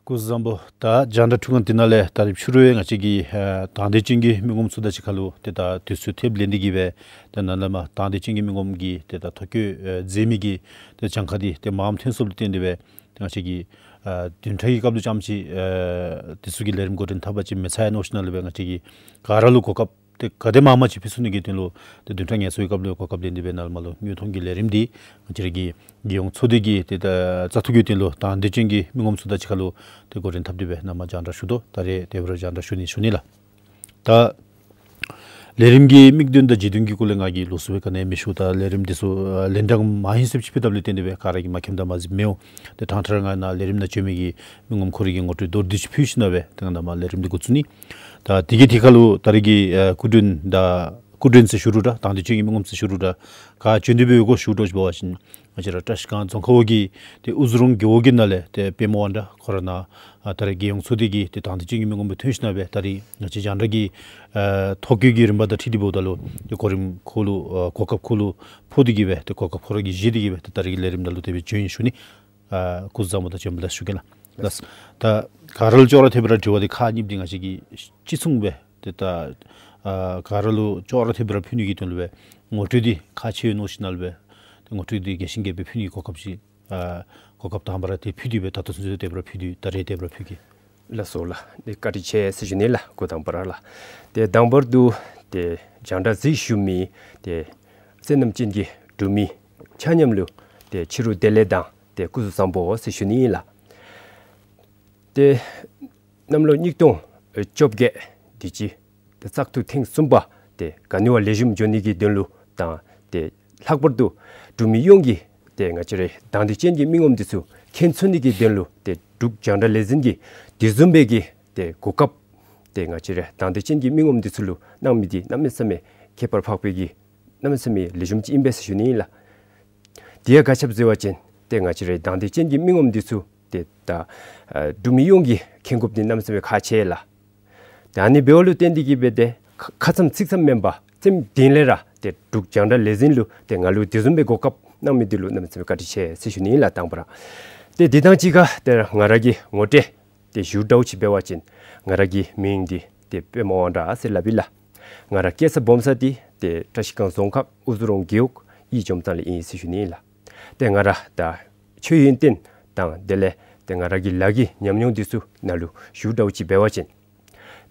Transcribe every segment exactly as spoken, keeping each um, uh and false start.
སྐུ་གཟུགས་བཟང་པོ། ད་རྒྱང་བསྒྲགས་འཕྲུལ་ཁང་འདི་ནང་ལས་ད་རིས་ཕྱི་རུ་ཡང་ང་བཅས་ཀྱི་ཨ་དང་འདོད་ཅན་གྱི་མི་ངོམ་ཚུ་དང་གཅིག་ཁར་ལུ་ཏེ་ད་དུས་ཚོད་ཐེབས་ལེན་ཏེ་གིས་སྦེ་ཏེ་ནཱ་ལས་མར་དང་འདོད་ཅན་གྱི་མི་ངོམ་གྱི་ཏེ་ད་ཐོ་བཀོད་ཨ་མཛད་མི་གི་ཏེ་གྱངས་ཁ་འདི་ཏེ་མངམ་ཐོན་སོཔ་ལུ་བརྟེན་ཏེ་སྦེ་ཏེ་ང་བཅས་ཀྱིས་ཨ་བདུན་ཕྲག་གི་སྐབས་ལུ་རྐྱངམ་ཅིག་ཨ་དེ་ཚུ་གི་ལས་རིམ་འགོ་འདྲེན་འཐབ་པ་ཅིན་མི་ཚར་ཡ་མནོ་ཞིནམ་ལས་སྦེ་ང་བཅས་ཀྱིས་ག་ར་ལུ་གོ་སྐབས་ཏེ་ག་དེ་མང་མང་ཅིག་ཕུལ་ཚུགས་ནི་གི་དོན་ལུ་ཏེ་བདུན་ཕྲག་ངལ་གསོའི་སྐབས་ལུ་གོ་སྐབས་ལེན་ཏེ་སྦེ་ནཱ་ལས་མར་ལུ་དངོས་མཐོང་གི་ལས་རིམ་འདི་ང་བཅས་ར་གི་རྒྱལ་ཡོངས་ཚོགས་སྡེ་གི་ཏེ་ད་བཙག་འཐུ་གི་དོན་ལུ་དང་འདོད་ཅན་གྱི་མི་ངོམ་ཚུ་དང་གཅིག་ཁར་ལུ་ཏེ་འགོ་འདྲེན་འཐབ་སྟེ་སྦེ་ནཱ་མར་རྒྱང་བསྒྲགས་ཞུ་དོ། ད་རེས་དེ་སྦེ་ར་རྒྱང་བསྒྲགས་ཞུ་ནི་ཞུ་ནི་ལགས། ད་ལས་རིམ་གྱི་དམིགས་དོན་དང་བརྗོད་དོན་གྱི་སྐོར་ལས་ང་གིས་ལོགས་སུ་སྦེ་ག་ནི་མི་ཞུ། ད་ལས་རིམ་འདི་ཚུ་ཨ་ལན་གྲངས་མང་ཧེང་སེམས་ཅིག་ཕུལ་ཐབས་ལུ་བརྟེན་ཏེ་སྦེ་ག་ར་གིས་མ་མཁྱེནམ་ད་མ་གཞི་མི་འོང་། ཏེ་ཕྲང་ཕྲང་ར་ང་ནཱ་ལས་རིམ་ནང་བྱོན་མི་གི་མི་ངོམ་ཁོ་རའི་གི་ངོ་སྤྲོད་མདོར་བསྡུས་ཅིག་ཕུལ་ཞིནམ་ལས་སྦེ་ཏེ་ང་ད་མར་ལས་རིམ་འདི་འགོ་བཙུགས་ནི། ད་དེ་གི་དེ་ཁར་ལུ་ད་རེས་ཀྱི་ཨ་སྐུ་མགྲོན་དང་སྐུ་མགྲོན་ཟེར་ཞུ་རུང་འདྲ་དང་འདོད་ཅན་གྱི་མི་ངོམ་ཟེར་ཞུ་རུང་འདྲ་ག་བྱོན་ཏེ་སྦེ་ཡོད་ག་ཞུ་དོ་ཅིག་འབད་བ་ཅིན་ང་བཅས་ར་བཀྲིས་སྒང་རྫོང་ཁག་འོག་གི་ཏེ་ཨུ་ཛི་རོང་རྒེད་འོག་གི་ནང་ལས་ཏེ་པདྨ་དབང་གྲགས་ཁོ་ར་ནཱ་ཨ་ད་རེས་རྒྱལ་ཡོངས་ཚོགས་སྡེ་གི་ཏེ་དང་འདོད་ཅན་གྱི་མི་ངོམ་སྦེ་ཐོན་ཞིནམ་ལས་སྦེ་ད་རེས་ང་བཅས་རྒྱང་བསྒྲགས་ཀྱི་ཨ་ཐོ་བཀོད་ཀྱི་རིམ་པ་དང་འཁྲིལ་ཏེ་འབདཝ་ད་ལུ་ཏེ་གོ་རིམ་ཁོ་ལུ་ཨ་གོ་སྐབས་ཁོ་ལུ་ཕོག་སྟེ་གིས་སྦེ་ཏེ་གོ་སྐབས་ཁོ་ར་གིས་བཞེས་ཏེ་གིས་སྦེ་ཏེ་ད་རེས་ཀྱི་ལས་རིམ་ནང་ལུ་དེ་སྦེ་བྱོན་ཡི་ཞུ་ནི། ཨ་སྐུ་གཟུགས་བཟང་པོ་དང་བྱོན་པ་ལེགས་ཞུ་གེ་ལགས། ལགས། ད་ག་ར་ལུ་ཅོག་ར་འཐདཔ་ར་དྲི་བ་འདི་ཁག་གཉིས་འདི་ང་བཅས་ཀྱིས་གཅིག་མཚུངས་སྦེ་ཏེ་ད་ཨ་ག་ར་ལུ་ཅོག་ར་འཐདཔ་ར་ཕུལ་ནི་གི་དོན་ལུ་སྦེ་ངོ་སྤྲོད་འདི་ཁག་ཆེ་བས་མནོ་ཞིནམ་ལས་སྦེ་ཏེ་ངོ་སྤྲོད་འདི་རྒྱས་ཤིང་རྒྱས་པ་སྦེ་ཕུལ་ནི་གི་གོ་སྐབས་ཅིག་ཨ་གོ་སྐབས་དང་པ་ར་དེ་ཕུལ་ཏེ་སྦེ་ད་ལྟོ་ཚུན་ཚོད་དེ་སྦེ་ར་ཕུལ་ཏེ་ད་རེས་དེ་སྦེ་ར་ཕུལ་གེ། ལགས་སོ་ལགས། ཏེ་བཀའ་དྲིན་ཆེ་ཟེར་ཞུ་ནི་ལགས། འགོ་དང་པ་ར་ལགས། ཏེ་དང་པར་དུ་ཏེ་རྒྱང་བསྒྲགས་གཟིགས་བཞུགས་མི་ཏེ་བསོད་ནམས་ཅན་གྱི་འབྲུག་མི་ཆ་མཉམ་ལུ་ཏེ་ཕྱི་རུ་བདེ་ལེགས་དང་ཏེ་སྐུ་གཟུགས་བཟང་པོ་ཟེར་ཞུ་ནི་ཨིན་ལགས། ཏེ་གནམ་ལོ་ཉིས་སྟོང་བཅོ་བརྒྱད་དུས་ཅི་ཏེ་བཙག་འཐུ་ཐེངས་གསུམ་པ་ཏེ་ག་ནི་བ་ལེགས་ཤོམ་འགྱོ་ནི་གི་དོན་ལུ་དང་ཏེ་ལྷག་པར་དུ་འབྲུག་མི་ཡོངས་ཀྱིས་ཏེ་ང་བཅས་རའི་དང་འདོད་ཅན་གྱི་མི་ངོམ་འདི་ཚུ་མཁྱེན་ཚུགས་ནི་གི་དོན་ལུ་ཏེ་འབྲུག་རྒྱང་བསྒྲགས་ལས་འཛིན་གྱིས་དེ་བཟུམ་སྦེ་གི་ཏེ་གོ་སྐབས་ཏེ་ང་བཅས་རའི་དང་འདོད་ཅན་གྱི་མི་ངོམ་འདི་ཚུ་ལུ་གནང་མི་འདི་གནམ་མེད་ས་མེད་ཁྱད་པར་འཕགས་པའི་གི་གནམ་མེད་ས་མེད་ལེགས་ཤོམ་ཅིག་ཨིན་པས་ཟེར་ཞུ་ནི་ཨིན་ལགས། དེ་ཡང་ག་ཅི་སྦེ་ཟེར་བ་ཅིན་ཏེ་ང་བཅས་རའི་དང་འདོད་ཅན་གྱི་མི་ངོམ་འདི་ཚུ་ཏེ་ད་ཨ་འབྲུག་མི་ཡོངས་ཀྱིས་མཁྱེན་དགོཔ་འདི་གནམ་མེད་ས་མེད་ཁག་ཆེ་ལགས། ཏེ་ཨ་ནི་འབདཝ་ལུ་བརྟེན་ཏེ་གིས་སྦེ་ཏེ་ཁ་ཁ་ཙམ་ཚིག་ཙམ་མེན་པར་སེམས་གཏིང་ལས་ར་ཏེ་འབྲུག་རྒྱང་བསྒྲགས་ལས་འཛིན་ལུ་ཏེ་ང་ལུ་དེ་བཟུམ་སྦེ་གོ་སྐབས་གནང་མི་འདི་ལུ་གནམ་མེད་ས་མེད་བཀའ་དྲིན་ཆེ་ཟེར་ཞུ་ནི་ཨིན་ལགས། དང་པ་ར་ཏེ་འདི་དང་གཅིག་ཁར་ཏེ་ང་ར་གི་ངོ་སྤྲོད་ཏེ་ཞུ་འདྲཝ་ཅིག་འབད་བ་ཅིན་ང་ར་གི་མིང་འདི་ཏེ་པདྨ་དབང་གྲགས་ཟེར་སླབ་ཨིན་ལགས། ང་ར་སྐྱེས་ས་སྦོམ་ས་འདི་ཏེ་བཀྲིས་སྒང་རྫོང་ཁག་ཨུ་ཛི་རོང་རྒེད་འོག་གཡུས་འཇོམས་ཐང་ལས་ཨིན་ཟེར་ཞུ་ནི་ཨིན་ལགས། ཏེ་ང་ར་ད་ཆོས་ཡོན་ཏན་དང་དེ་ལས་ཏེ་ང་ར་གི་ལཱ་གི་ཉམས་མྱོང་འདི་ཚུ་ནཱ་ལུ་ཞུ་འདྲཝ་ཅིག་འབད་བ་ཅིན་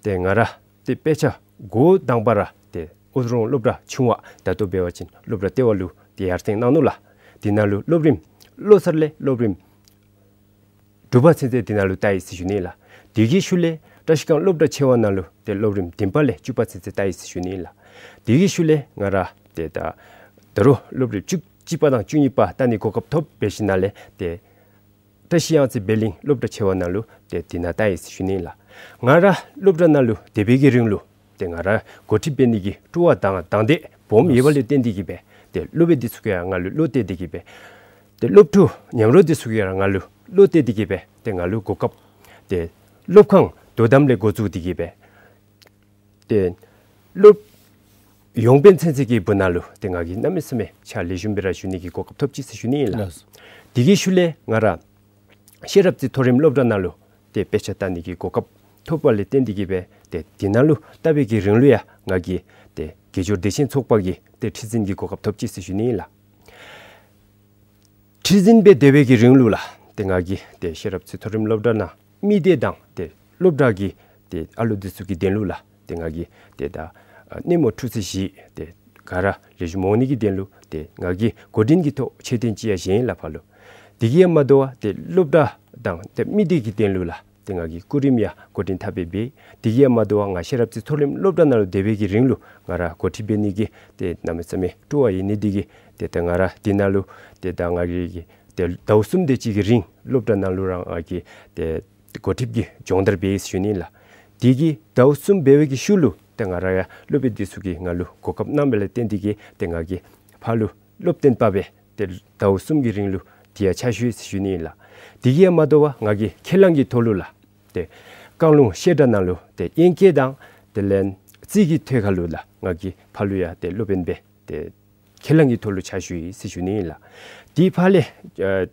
ཏེ་ང་ར་ཏེ་དཔེ་ཆ་འགོ་དང་པ་ར་ཏེ་ཨུ་ཛི་རོང་སློབ་གྲྭ་ཆུང་བ་ད་ལྟོ་འབད་བ་ཅིན་སློབ་གྲྭ་ལྟེ་བ་ལུ་ཏེ་ཡར་སེང་གནང་ནུག་ལགས། དེ་ནང་ལུ་སློབ་རིམ་བློ་གསར་ལས་སློབ་རིམ་དྲུག་པ་ཚུན་ཚོད་དེ་ནང་ལུ་ལྟ་ཡི་ཟེར་ཞུ་ནི་ལགས། དེ་གི་ཤུལ་ལས་བཀྲིས་སྒང་སློབ་གྲྭ་ཆེ་བ་ནང་ལུ་ཏེ་སློབ་རིམ་བདུན་པ་ལས་བཅུ་པ་ཚུན་ཚོད་ལྟ་ཡི་ཟེར་ཞུ་ནི་ལགས། དེ་གི་ཤུལ་ལས་ང་ར་ཏེ་ད་ད་རུང་སློབ་རིམ་བཅུ་གཅིག་པ་དང་བཅུ་གཉིས་པ་ལྟ་ནི་གོ་སྐབས་ཐོབ་འབད་ཞིནམ་ལས་ཏེ་བཀྲིས་གཡང་རྩེ་སྦས་གླིང་སློབ་གྲྭ་ཆེ་བ་ནང་ལུ་ཏེ་དེ་ནང་ལྟ་ཡི་ཟེར་ཞུ་ནི་ལགས། ང་ར་སློབ་གྲྭ་ནང་ལུ་སྡོད་པའི་གི་རིང་ལུ་ཏེ་ང་ར་འགོ་ཁྲིདཔ་འབད་ནི་གི་སྤྲོ་བ་དང་དང་འདོད་སྦོམ་ཡོད་པ་ལས་བརྟེན་ཏེ་གིས་སྦེ་ཏེ་སློབ་དཔོན་འདི་ཚུ་གིས་ཡང་ང་ལུ་བློ་གཏད་དེ་གིས་སྦེ་ཏེ་སློབ་ཕྲུག་མཉམ་རོགས་འདི་ཚུ་གིས་ཡང་ང་ལུ་བློ་གཏད་དེ་གིས་སྦེ་ཏེ་ང་ལུ་གོ་སྐབས་ཏེ་སློབ་ཁང་དོ་དམ་ལས་འགོ་བཙུགས་ཏེ་གིས་སྦེ་ཏེ་སློབ་ཡོངས་དཔོན་ཚུན་ཚོད་ཀྱི་སྦུག་ན་ལུ་ཏེ་ང་གིས་གནམ་མེད་ས་མེད་ཕྱག་ལེགས་ཤོམ་སྦེ་ར་ཞུ་ནི་གི་གོ་སྐབས་ཐོབ་ཅི་ཟེར་ཞུ་ནི་ཨིན་ལགས། ལགས། དེ་གི་ཤུལ་ལས་ང་ར་ཤེས་རབ་རྩེ་མཐོ་རིམ་སློབ་གྲྭ་ནང་ལུ་ཏེ་དཔེ་ཆ་ལྟ་ནི་གི་གོ་སྐབས་ཐོབ་པ་ལས་བརྟེན་ཏེ་གིས་སྦེ་ཏེ་དེ་ནང་ལུ་ལྟ་བའི་གི་རིང་ལུ་ཡང་ང་གིས་ཏེ་དགེ་སྦྱོར་བདེ་ཆེན་ཚོགས་པ་གི་ཏེ་ཁྲི་འཛིན་གྱི་གོ་སྐབས་ཐོབ་ཅི་ཟེར་ཞུ་ནི་ཨིན་ལགས། ཁྲི་འཛིན་སྦེ་སྡོད་པའི་གི་རིང་ལུ་ལགས་ཏེ་ང་གིས་ཏེ་ཤེས་རབ་རྩེ་མཐོ་རིམ་སློབ་གྲྭ་ནང་མི་སྡེ་དང་ཏེ་སློབ་གྲྭ་གི་ཏེ་ཨ་ལོ་འདི་ཚུ་གི་དོན་ལུ་ལགས་ཏེ་ང་གིས་ཏེ་ད་ཨ་སྣེ་མོ་དྲུག་ཚེས་བཞི་ཏེ་ག་ར་ལེགས་ཤོམ་འོང་ནི་གི་དོན་ལུ་ཏེ་ང་གིས་འགོ་འདྲེན་གྱི་ཐོག་ཆོས་སྟོན་ཅིག་ཡང་བཞེས་ཡི་ལགས་ཕར་ལུ། དེ་གིས་ཡང་མ་དོ་བར་ཏེ་སློབ་གྲྭ་དང་ཏེ་མི་སྡེ་གི་དོན་ལུ་ལགས་ཏེ་ང་གིས་སྐུ་རིམ་ཡང་འགོ་འདྲེན་འཐབ་སྦེ་འབད། དེ་གིས་ཡང་མ་དོ་བར་ང་ཤེས་རབ་རྩེ་མཐོ་རིམ་སློབ་གྲྭ་ནང་ལུ་སྡོད་པའི་གི་རིང་ལུ་ང་ར་འགོ་ཁྲིདཔ་འབད་ནི་གི་ཏེ་གནམ་མེད་ས་མེད་སྤྲོ་བ་ཡོད་ནི་དེ་གིས་ཏེ་ད་ང་ར་དེ་ནང་ལུ་ཏེ་ད་ང་གིས་ཏེ་ཟླཝ་གསུམ་དེ་ཅིག་གི་རིང་སློབ་གྲྭ་ནང་ལུ་ར་ང་གིས་ཏེ་འགོ་ཁྲིདཔ་གི་སྦྱོང་བརྡར་འབད་ཡི་ཟེར་ཞུ་ནི་ལགས། དེ་གི་ཟླཝ་གསུམ་འབད་བའི་གི་ཤུལ་ལུ་ཏེ་ང་ར་ཡང་སློབ་དཔོན་འདི་ཚུ་གིས་ང་ལུ་གོ་སྐབས་གནང་བ་ལས་བརྟེན་ཏེ་གིས་ཏེ་ང་གིས་ཕར་ལུ་སློབ་སྟོན་པ་སྦེ་ཏེ་ཟླཝ་གསུམ་གྱི་རིང་ལུ་དེ་ཡང་ཕྱག་ཞུ་ཡི་ཟེར་ཞུ་ནི་ལགས། དེ་གིས་ཡང་མ་དོ་བར་ང་གིས་ཁས་བླངས་ཀྱི་ཐོག་ལུ་ལགས་ཏེ་བཀང་ལུང་བཤད་གྲྭ་ནང་ལུ་ཏེ་དབྱིན་སྐད་དང་དེ་ལས་རྩིས་ཀྱི་ཐད་ཁར་ལུ་ལགས་ང་གིས་ཕར་ལུ་ཡང་ཏེ་སློབ་དཔོན་སྦེ་ཏེ་ཁས་བླངས་ཀྱི་ཐོག་ལུ་ཕྱག་ཞུ་ཡི་ཟེར་ཞུ་ནི་ཨིན་ལགས། དེ་ཕར་ལས་ཨ་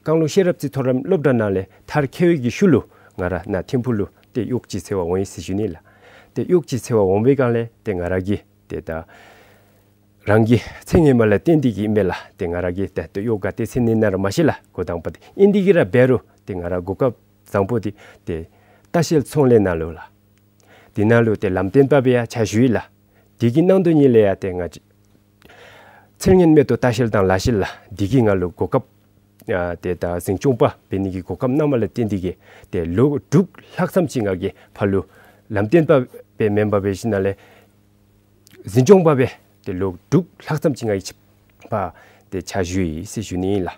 བཀང་ལུང་ཤེས་རབ་རྩེ་མཐོ་རིམ་སློབ་གྲྭ་ནང་ལས་མཐར་འཁྱོལ་བའི་གི་ཤུལ་ལུ་ ང་ར་ནཱ་ཐིམ་ཕུག་ལུ་ཏེ་གཡོག་ཅིག་འཚོལ་བར་འོང་ཡི་ཟེར་ཞུ་ནི་ལགས། ཏེ་གཡོག་ཅིག་འཚོལ་བར་འོང་པའི་སྒང་ལས་ཏེ་ང་ར་གིས་ཏེ་ད་རང་གི་ཚེ་སྔོན་མ་ལས་བརྟེན་ཏེ་གིས་ཨིན་པས་ལགས། ཏེ་ང་ར་གིས་ཏེ་ཏེ་གཡོག་ག་ཏེ་འཚོལ་ནི་ན་ར་མ་ཤེས་ལགས། འགོ་དང་པ་ཏེ་ཨིན་དེ་གིས་ར་འབད་རུང་ཏེ་ང་ར་གོ་སྐབས་བཟང་པོ་འདི་ཏེ་ལྟ་བཤལ་ཚོང་ལས་ནང་ལུ་ལགས། དེ་ནང་ལུ་ཏེ་ལམ་སྟོན་པ་སྦེ་ཡང་ཕྱག་ཞུ་ཡི་ལགས། དེ་གི་ནང་དོན་ཉིད་ལས་ཡང་ཏེ་ང་བཅས་ཚེ་སྔོན་མའི་ཏེ་ལྟ་བཤལ་དང་ལཱ་བཤལ་ལགས། དེ་གིས་ང་ལུ་གོ་སྐབས་ཨ་ཏེ་ད་འཛིན་སྐྱོང་པ་འབད་ནི་གི་གོ་སྐབས་གནངམ་ལས་བརྟེན་ཏེ་གིས་ཏེ་ལོ་དྲུག་ལྷག་ཙམ་ཅིག་ང་གིས་ཕར་ལུ་ལམ་སྟོན་པ་སྦེ་མེན་པར་འབད་ཞིནམ་ལས་འཛིན་སྐྱོང་པ་སྦེ་ཏེ་ལོ་དྲུག་ལྷག་ཙམ་ཅིག་ང་གིས་ཕར་ཏེ་ཕྱག་ཞུ་ཡི་ཟེར་ཞུ་ནི་ཨིན་ལགས།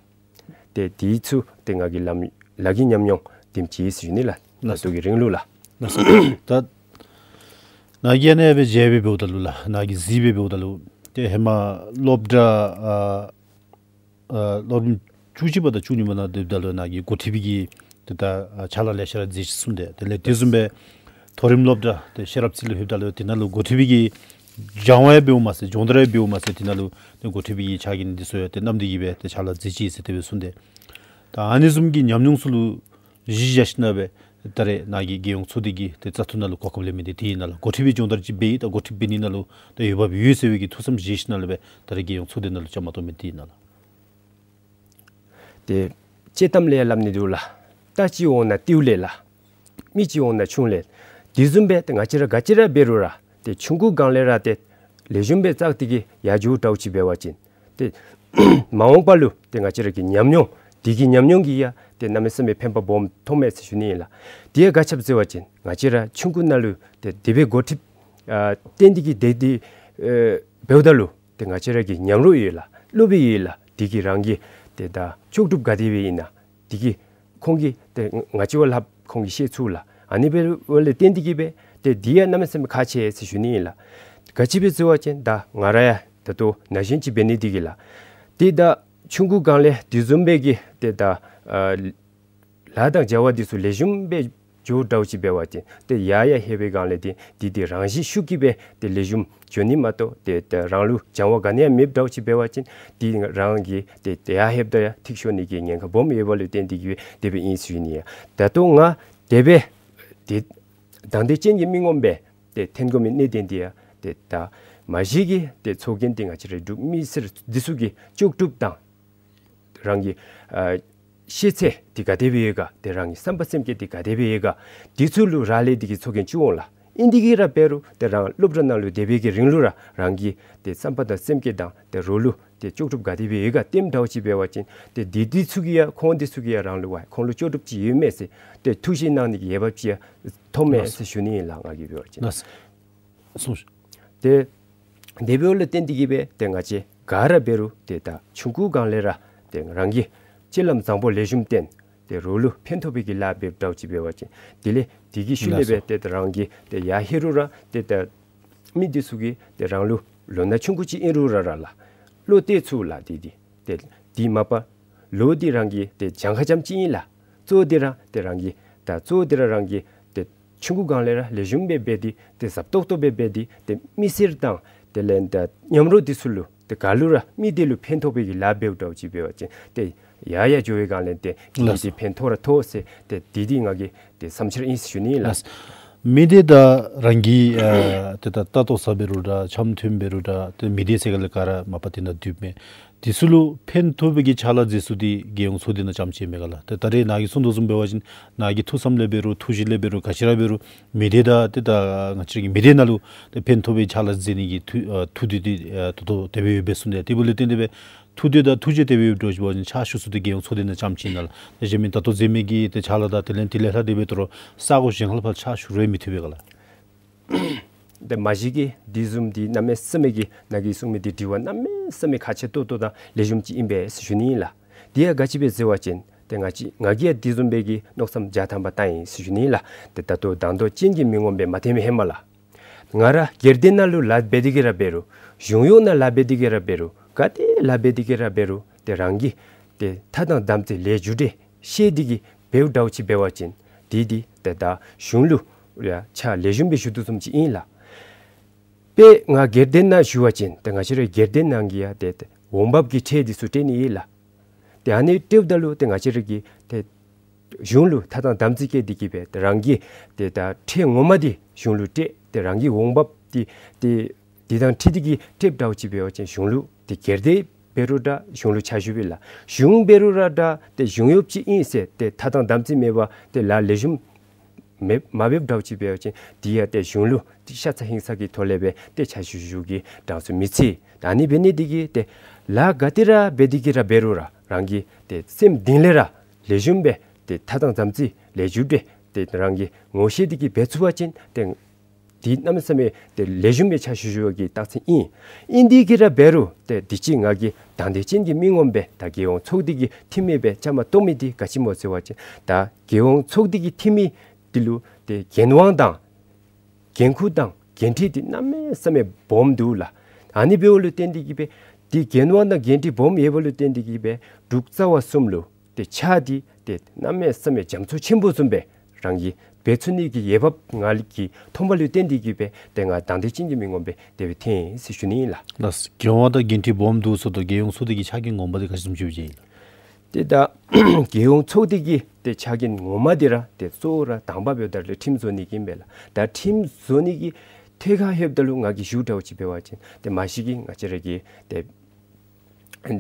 ཏེ་དེ་ཚུ་ཏེ་ང་གི་ལམ་ལཱ་གི་ཉམས་མྱོང་དེམ་ཅིག་ཨིན་ཟེར་ཞུ་ནི་ལགས། ལགས་སོ། ད་ལྟོ་གི་རིང་ལུ་ལགས། ལགས་སོ། ད་ནཱ་གིས་ཨ་ནི་སྦེ་མཇལ་སྦེ་འབདཝ་ད་ལུ་ལགས། ནཱ་གིས་གཟིགས་སྦེ་འབདཝ་ད་ལུ་ཏེ་ཧེ་མ་སློབ་གྲྭ་ཨ་ཨ་སློབ་རིམ་བཅུ་གཅིག་པ་དང་བཅུ་གཉིས་པ་ནང་སྡོདཔ་ད་ལུ་ནཱ་གིས་འགོ་ཁྲིད་པའི་གི་ཏེ་ད་ཨ་ཕྱག་ལཱ་ལེ་ཤ་ར་མཛད་ཅི་གསུངས་ཏེ། དེ་ལས་དེ་བཟུམ་སྦེ་མཐོ་རིམ་སློབ་གྲྭ་ཏེ་ཤེས་རབ་རྩེ་ལུ་ལྷོདཔ་ད་ལུ་དེ་ནང་ལུ་འགོ་ཁྲིད་པའི་གི་སྦྱང་བ་ཡང་འབདཝ་མ་ཚད་སྦྱོང་བརྡར་ཡང་འབདཝ་མ་ཚད་དེ་ནང་ལུ་ཏེ་འགོ་ཁྲིད་པའི་གི་ཕྱག་འགན་འདི་ཚུ་ཡང་ཏེ་བསྣམས་ཏེ་གིས་སྦེ་ཏེ་ཕྱག་ལཱ་མཛད་ཅི་ཟེར་དེ་སྦེ་གསུངས་ཏེ། ད་ཨ་ནི་བཟུམ་གྱི་ཉམས་མྱོང་ཚུ་ལུ་གཞི་བཞག་ཞིནམ་ལས་སྦེ་ད་རེས་ནཱ་གིས་རྒྱལ་ཡོངས་ཚོགས་སྡེ་གི་ཏེ་བཙག་འཐུ་ནང་ལུ་གོ་སྐབས་ལེན་མི་འདི་དེ་ཨིན་ན་ལགས། འགོ་ཁྲིད་པའི་སྦྱོང་བརྡར་ཅིག་འབད་ཡི། ད་འགོ་ཁྲིད་འབད་ནི་ནང་ལུ་ད་འོས་འབབ་ཡོད་ཟེར་བའི་གི་ཐུགས་བསམ་བཞེས་ཞིནམ་ལས་སྦེ་ད་རེས་རྒྱལ་ཡོངས་ཚོགས་སྡེ་ནང་ལུ་བཅའ་མར་གཏོགས་མི་འདི་ཨིན་ན་ལགས། ཏེ་དཔྱེ་གཏམ་ལས་ཡང་སླབ་ནི་འདུག་ལགས། རྟ་ཅིག་འོང་ན་རྟེའུ་ལེན་ལགས། མི་ཅིག་འོང་ན་ཆུང་ལེན། དེ་བཟུམ་སྦེ་ཏེ་ང་བཅས་ར་ག་ཅི་ར་འབད་རུང་ར་ཏེ་ཆུང་ཀུའི་སྒང་ལས་ར་ཏེ་ལེགས་ཤོམ་སྦེ་བཙག་སྟེ་གིས་ཡར་འགྱོཝ་འདྲཝ་ཅིག་འབད་བ་ཅིན་ཏེ་མ་འོངས་པ་ལུ་ཏེ་ང་བཅས་ར་གི་ཉམས་མྱོང་དེ་གི་ཉམས་མྱོང་གིས་ཡང་ཏེ་གནམ་མེད་ས་མེད་ཕན་པ་སྦོམ་ཐོགས་མས་ཟེར་ཞུ་ནི་ཨིན་ལགས། དེ་ཡང་ག་ཅི་སྦེ་ཟེར་བ་ཅིན་ང་བཅས་ར་ཆུང་ཀུ་ནང་ལུ་ཏེ་དེ་སྦེ་འགོ་ཁྲིདཔ་ཨ་བསྟེན་ཏེ་གིས་སྡོད་དེ་ཨེ་འབདཝ་ད་ལུ་ཏེ་ང་བཅས་ར་གི་ཉམས་རོགས་ཡོད་ལགས། སློབ་དཔོན་ཡོད་ལགས། དེ་གིས་རང་གི་ཏེ་ད་ལྕོགས་གྲུབ་ག་དེ་སྦེ་ཨིན་ན་དེ་གིས་ཁོང་གིས་ཏེ་ང་བཅས་བ་ལྷགཔ་ཁོང་གིས་ཤེས་ཚུགས་ལགས། ཨ་ནི་འབདཝ་ལས་བརྟེན་ཏེ་གིས་སྦེ་ཏེ་དེ་ཡང་གནམ་མེད་ས་མེད་ཁག་ཆེ་ཟེར་ཞུ་ནི་ཨིན་ལགས། ག་ཅི་སྦེ་ཟེར་བ་ཅིན་ད་ང་ར་ཡང་ད་ལྟོ་ན་གཞོན་ཅིག་འབད་ནི་དེ་གིས་ལགས། ཏེ་ད་ཆུང་ཀུའི་སྒང་ལས་དེ་བཟུམ་སྦེ་གི་ཏེ་ད་ཨ་ལཱ་དང་བྱ་བ་འདི་ཚུ་ལེགས་ཤོམ་སྦེ་འགྱོཝ་འདྲཝ་ཅིག་འབད་བ་ཅིན་ཏེ་ཡར་ཡར་ལྷོད་པའི་སྒང་ལས་ཏེ་འདི་ཏེ་རང་བཞིན་ཤུགས་ཀྱིས་སྦེ་ཏེ་ལེགས་ཤོམ་འགྱོ་ནི་མ་གཏོགས་ཏེ་ཏེ་རང་ལུ་སྦྱང་བ་ག་ནི་ཡང་མེདཔ་འདྲཝ་ཅིག་འབད་བ་ཅིན་ཏེ་རང་གིས་ཏེ་ཏེ་ཡར་ལྷོདཔ་ད་ཡང་འཐིག་ཤོར་ནི་གི་ཉེན་ཁ་སྦོམ་ཡོདཔ་ལུ་བརྟེན་ཏེ་གིས་སྦེ་དེ་སྦེ་ཨིན་ཟེར་ཞུ་ནི་ཨིན། ད་ལྟོ་ང་དེ་སྦེ་ཏེ་དང་འདོད་ཅན་གྱི་མི་ངོམ་སྦེ་ཏེ་འཐོན་དགོ་མི་གནད་དོན་འདི་ཡང་ཏེ་ད་མ་གཞི་གི་ཏེ་ཚོགས་རྒྱན་འདི་ང་བཅས་རའི་འབྲུག་མི་སེར་འདི་ཚུ་གི་ལྕོགས་གྲུབ་དང་རང་གི་ཨ་ཤེས་ཚད་འདི་ག་དེ་སྦེ་ཡོད་ག། ཏེ་རང་གི་བསམ་པ་སེམས་བསྐྱེད་འདི་ག་དེ་སྦེ་ཡོད་ག། འདི་ཚུ་ལུ་རག་ལས་ཏེ་གིས་ཚོགས་རྒྱན་བཙུགས་འོང་ལགས། ཨིན་དེ་གིས་ར་འབད་རུང་ཏེ་རང་སློབ་གྲྭ་ནང་ལུ་སྡོད་པའི་གི་རིང་ལུ་ར་རང་གི་ཏེ་བསམ་པ་དང་སེམས་བསྐྱེད་དང་ཏེ་རོགས་ལུ་ཏེ་ལྕོགས་གྲུབ་ག་དེ་སྦེ་ཡོད་ག་སྟོནམ་འདྲཝ་ཅིག་འབད་བ་ཅིན་ཏེ་འདི་འདི་ཚུ་གིས་ཡང་ཁོང་འདི་ཚུ་གིས་ཡང་རང་ལུ་ཝའི་ཁོང་ལུ་ལྕོགས་གྲུབ་ཅིག་ཡོད་མས་ཟེར་ཏེ་ཐུགས་བཞེས་གནང་ནི་གི་འོས་འབབ་ཅིག་ཡང་ཐོབ་མས་ཟེར་ཞུ་ནི་ཨིན་ལགས། ང་གིས་འབད་བ་ཅིན། ལགས། གསུངས། ཏེ་དེ་འབདཝ་ལས་བརྟེན་ཏེ་གིས་སྦེ་ཏེ་ང་བཅས་ག་ར་འབད་རུང་ཏེ་ད་ཆུང་ཀུའི་སྒང་ལས་ར་ཏེ་རང་གིས་སྤྱོད་ལམ་བཟང་པོ་ལེགས་ཤོམ་བསྟེན་ཏེ་རོགས་ལུ་ཕན་ཐོགས་པའི་གི་ལཱ་འབདཝ་འདྲཝ་ཅིག་འབད་བ་ཅིན་དེ་ལས་དེ་གི་ཤུལ་ལས་སྦེ་ཏེ་ད་རང་གིས་ཏེ་ཡར་ལྷོད་རུང་ར་ཏེ་ད་མི་འདི་ཚུ་གིས་ཏེ་རང་ལུ་ལོ་ན་ཆུང་ཀུ་ཅིག་ཨིན་རུང་ར་ར་ལགས་བློ་གཏད་ཚུགས་ལགས། དེ་འདི་ཏེ་དེ་མ་པ་ལོ་འདི་རང་གི་ཏེ་གྱངས་ཁ་ཙམ་ཅིག་ཨིན་ལགས། གཙོ་བོ་འདི་ར་ཏེ་རང་གི་ད་གཙོ་བོ་འདི་ར་རང་གི་ཏེ་ཆུང་ཀུའི་སྒང་ལས་ར་ལེགས་ཤོམ་སྦེ་འབད་དེ་ཏེ་ཟབ་ཏོག་ཏོ་སྦེ་འབད་དེ་ཏེ་མི་སེར་དང་དེ་ལས་ད་མཉམ་རོགས་འདི་ཚུ་ལུ་ཏེ་ག་ལུ་ར་མི་སྡེ་ལུ་ཕན་ཐོགས་པའི་གི་ལཱ་འབདཝ་འདྲཝ་ཅིག་འབད་བ་ཅིན་ཏེ་ཡར་ཡར་འགྱོ་བའི་སྒང་ལས་ཏེ་ལགས། ཏེ་ཕན་ཐོགས་ར་ཐོགས་ཟེར་ཏེ་འདི་འདི་ང་གི་ཏེ་བསམ་འཆར་ཨིན་ཟེར་ཞུ་ནི་ལགས། ལགས། མི་སྡེ་དང་རང་གི་ཨ་ཏེ་ད་ལྟ་རྟོགས་ས་འབད་རུང་འདྲ་འཆམ་མཐུན་འབད་རུང་འདྲ་ཏེ་མི་སྡེ་ཟེར་ག་ལས་ག་ར་མ་པ་དེ་ནང་འདུས་མས། དེ་ཚུ་ལུ་ཕན་ཐོགས་པའི་གི་ཕྱག་ལཱ་མཛད་ས་འདི་རྒྱལ་ཡོངས་ཚོགས་སྡེ་ནང་རྐྱངམ་ཅིག་མེན་ག་ལགས། ཏེ་ད་རེས་ནཱ་གིས་གསུངས་དོ་བཟུམ་འབད་བ་ཅིན་ནཱ་གི་ཐུགས་བསམ་ལས་འབད་རུང་ཐུགས་བཞེད་ལས་འབད་རུང་ག་ཅི་ར་འབད་རུང་མི་སྡེ་དང་ཏེ་ད་ང་བཅས་ཀྱི་མི་སྡེ་ནང་ལུ་ཏེ་ཕན་ཐོགས་པའི་ཕྱག་ལཱ་མཛད་ནི་གི་ཐུགས་ཨ་ཐུགས་འདོད་འདི་ཨ་ད་ལྟོ་དེ་སྦེ་ཡོདཔ་སྦེ་གསུངས་ཏེ་དེ་འབདཝ་ལས་བརྟེན་ཏེ་སྦེ་ཐུགས་འདོད་དང་ཐུགས་བཞེད་དེ་སྦེ་ཡོདཔ་འདྲཝ་ཅིག་འབད་བ་ཅིན་ཕྱག་ཞུ་ས་འདི་རྒྱལ་ཡོངས་ཚོགས་སྡེ་ནང་རྐྱངམ་ཅིག་ཨིན་ན་ལགས། ཏེ་གཞན་མི་ད་ལྟོ་མཛད་མི་གི་ཏེ་ཕྱག་ལཱ་དང་དེ་ལས་དེ་ལས་ལྷག་སྟེ་འབད་དོ་རུང་ས་གོ་གཞན་ཁ་ལུ་ཕར་ཕྱག་ཞུ་རུང་མི་བཏུབ་པས་ག་ལགས། ཏེ་མ་གཞི་གིས་འདི་བཟུམ་འདི་གནམ་མེད་ས་མེད་ཀྱི་ནཱ་གིས་གསུངས་མི་འདི་དྲི་བ་གནམ་མེད་ས་མེད་ཁག་ཆེ་ཏོག་ཏོ་དང་ལེགས་ཤོམ་ཅིག་ཨིན་པས་ཟེར་ཞུ་ནི་ཨིན་ལགས། དེ་ཡང་ག་ཅི་སྦེ་ཟེར་བ་ཅིན་ཏེ་ང་བཅས་ང་གིས་ཡང་འདི་བཟུམ་སྦེ་གི་མནོ་བསམ་བརྒྱ་ཐམ་པ་བཏང་ཡི་ཟེར་ཞུ་ནི་ཨིན་ལགས། ཏེ་ད་ལྟོ་དང་འདོད་ཅན་གྱི་མི་ངོམ་སྦེ་མ་འཐོན་མི་ཧེ་མ་ལགས། ང་ར་སྒེར་སྡེ་ནང་ལུ་ལཱ་འབད་དེ་གིས་ར་འབད་རུང་གཞུང་གཡོག་ནང་ལཱ་འབད་དེ་གིས་ར་འབད་རུང་ག་ཏེ་ལཱ་འབད་དེ་གིས་ར་འབད་རུང་ཏེ་རང་གིས་ཏེ་ཐ་དང་དམ་ཚིག་ལས་རྒྱུ་འབྲས་ཤེས་ཏེ་གིས་འབདཝ་འདྲཝ་ཅིག་འབད་བ་ཅིན་འདི་འདི་ཏེ་ད་གཞུང་ལུ་ཡང་ཕྱག་ལེགས་ཤོམ་སྦེ་ཞུ་དོ་བཟུམ་ཅིག་ཨིན་ལགས། དཔེ་ང་སྒེར་སྡེ་ནང་ཞུ་བ་ཅིན་ཏེ་ང་བཅས་རའི་སྒེར་སྡེ་ནང་གི་ཡང་ཏེ་ཏེ་འོང་འབབ་ཀྱི་ཁྲལ་འདི་ཚུ་སྤྲོད་ནི་ཨིན་ལགས། ཏེ་ཨ་ནི་སྤྲོདཔ་ད་ལུ་ཏེ་ང་བཅས་ར་གི་ཏེ་ གཞུང་ལུ་ཐ་དང་དམ་ཚིག་བསྐྱེད་དེ་གིས་སྦེ་ཏེ་རང་གི་ཏེ་ད་ཁྲལ་ངོ་མ་འདི་གཞུང་ལུ་སྤྲོད་དེ་རང་གི་འོང་འབབ་འདི་ཏེ་འདི་དང་འཁྲིལ་ཏེ་གིས་སྤྲོདཔ་འདྲཝ་ཅིག་འབད་བ་ཅིན་གཞུང་ལུ་ཏེ་སྒེར་སྡེ་འབད་རུང་འདྲ་གཞུང་ལུ་ཕྱག་ཞུ་བས་ལགས། གཞུང་འབད་རུང་ར་འདྲ་ཏེ་གཞུང་གཡོགཔ་ཅིག་ཨིན་ཟེར་ཏེ་ཐ་དང་དམ་ཚིག་མེད་པར་ཏེ་ལཱ་ལེགས་ཤོམ་མེད་མ་འབདཝ་འདྲཝ་ཅིག་འབད་བ་ཅིན་འདི་ཡང་ཏེ་གཞུང་ལུ་ཤ་ཚ་ཧིང་ཚ་གི་ཐོག་ལས་སྦེ་ཏེ་ཕྱག་ཞུ་ཞུ་གི་གྲངས་སུ་མི་ཚུད། ད་ཨ་ནི་འབད་ནི་འདི་གིས་ཏེ་ལཱ་ག་ཏེ་ར་འབད་དེ་གིས་ར་འབད་རུང་ར་རང་གི་ཏེ་སེམས་གཏིང་ལས་ར་ལེགས་ཤོམ་སྦེ་ཏེ་ཐ་དང་དམ་ཚིག་ལེགས་ཤོམ་སྦེ་ཏེ་རང་གིས་ངོ་ཤེས་ཏེ་གིས་འབད་ཚུགས་པ་ཅིན་ཏེ་འདི་གནམ་མེད་ས་མེད་ཏེ་ལེགས་ཤོམ་སྦེ་ཕྱག་ཞུ་ཞུ་བ་གི་རྟགས་མཚན་ཨིན། ཨིན་དེ་གིས་ར་འབད་རུང་ཏེ་དུས་ཅི་ང་གིས་དང་འདོད་ཅན་གྱི་མི་ངོམ་སྦེ་ད་རྒྱལ་ཡོངས་ཚོགས་སྡེ་གི་འཐུས་མི་སྦེ་བཅའ་མར་གཏོགས་མི་འདི་ག་ཅི་སྨོ་ཟེར་བ་ཅིན་ད་རྒྱལ་ཡོངས་ཚོགས་སྡེ་གི་འཐུས་མི་འདི་ལུ་ཏེ་འགན་དབང་དང་འགན་ཁུར་དང་འགན་འཁྲི་འདི་གནམ་མེད་ས་མེད་སྦོམ་འདུག་ལགས། ཨ་ནི་འབདཝ་ལུ་བརྟེན་ཏེ་གིས་སྦེ་འདི་འགན་དབང་དང་འགན་འཁྲི་སྦོམ་ཡོད་པ་ལུ་བརྟེན་ཏེ་གིས་སྦེ་འབྲུག་རྩ་བ་གསུམ་ལུ་ཏེ་ཕྱག་འདི་ཏེ་གནམ་མེད་ས་མེད་རྒྱ་མཚོ་ཆེན་པོ་བཟུམ་སྦེ་རང་གིས་འབད་ཚུགས་ནི་གི་འོས་འབབ་ང་གིས་མཐོངམ་ལུ་བརྟེན་ཏེ་གིས་སྦེ་ཏེ་ང་དང་འདོད་ཅན་གྱི་མི་ངོམ་སྦེ་དེ་སྦེ་འཐོན་ཡི་ཟེར་ཞུ་ནི་ཨིན་ལགས། ལགས། འགན་དབང་དང་འགན་འཁྲི་སྦོམ་འདུག་ཟེརཝ་ད་རྒྱལ་ཡོངས་ཚོགས་སྡེ་གི་ཕྱག་འགན་ངོ་མ་འདི་ག་ཅི་བཟུམ་ཅིག་ཨིན་ལགས། ཏེ་ད་རྒྱལ་ཡོངས་ཚོགས་སྡེ་གི་ཏེ་ཕྱག་འགན་ངོ་མ་འདི་ར་ཏེ་གཙོ་བོ་ར་དང་པ་འབདཝ་ད་ལུ་ཁྲིམས་བཟོ་ནི་གི་ཨིན་པས་ལགས། ད་ཁྲིམས་བཟོ་ནི་གི་ཐད་ཁར་ལྷོདཔ་ད་ལུ་ང་གིས་ཞུཝ་འདྲཝ་ཅིག་འབད་བ་ཅིན་ཏེ་མ་གཞི་གིས་ང་བཅས་ར་གི་ཏེ་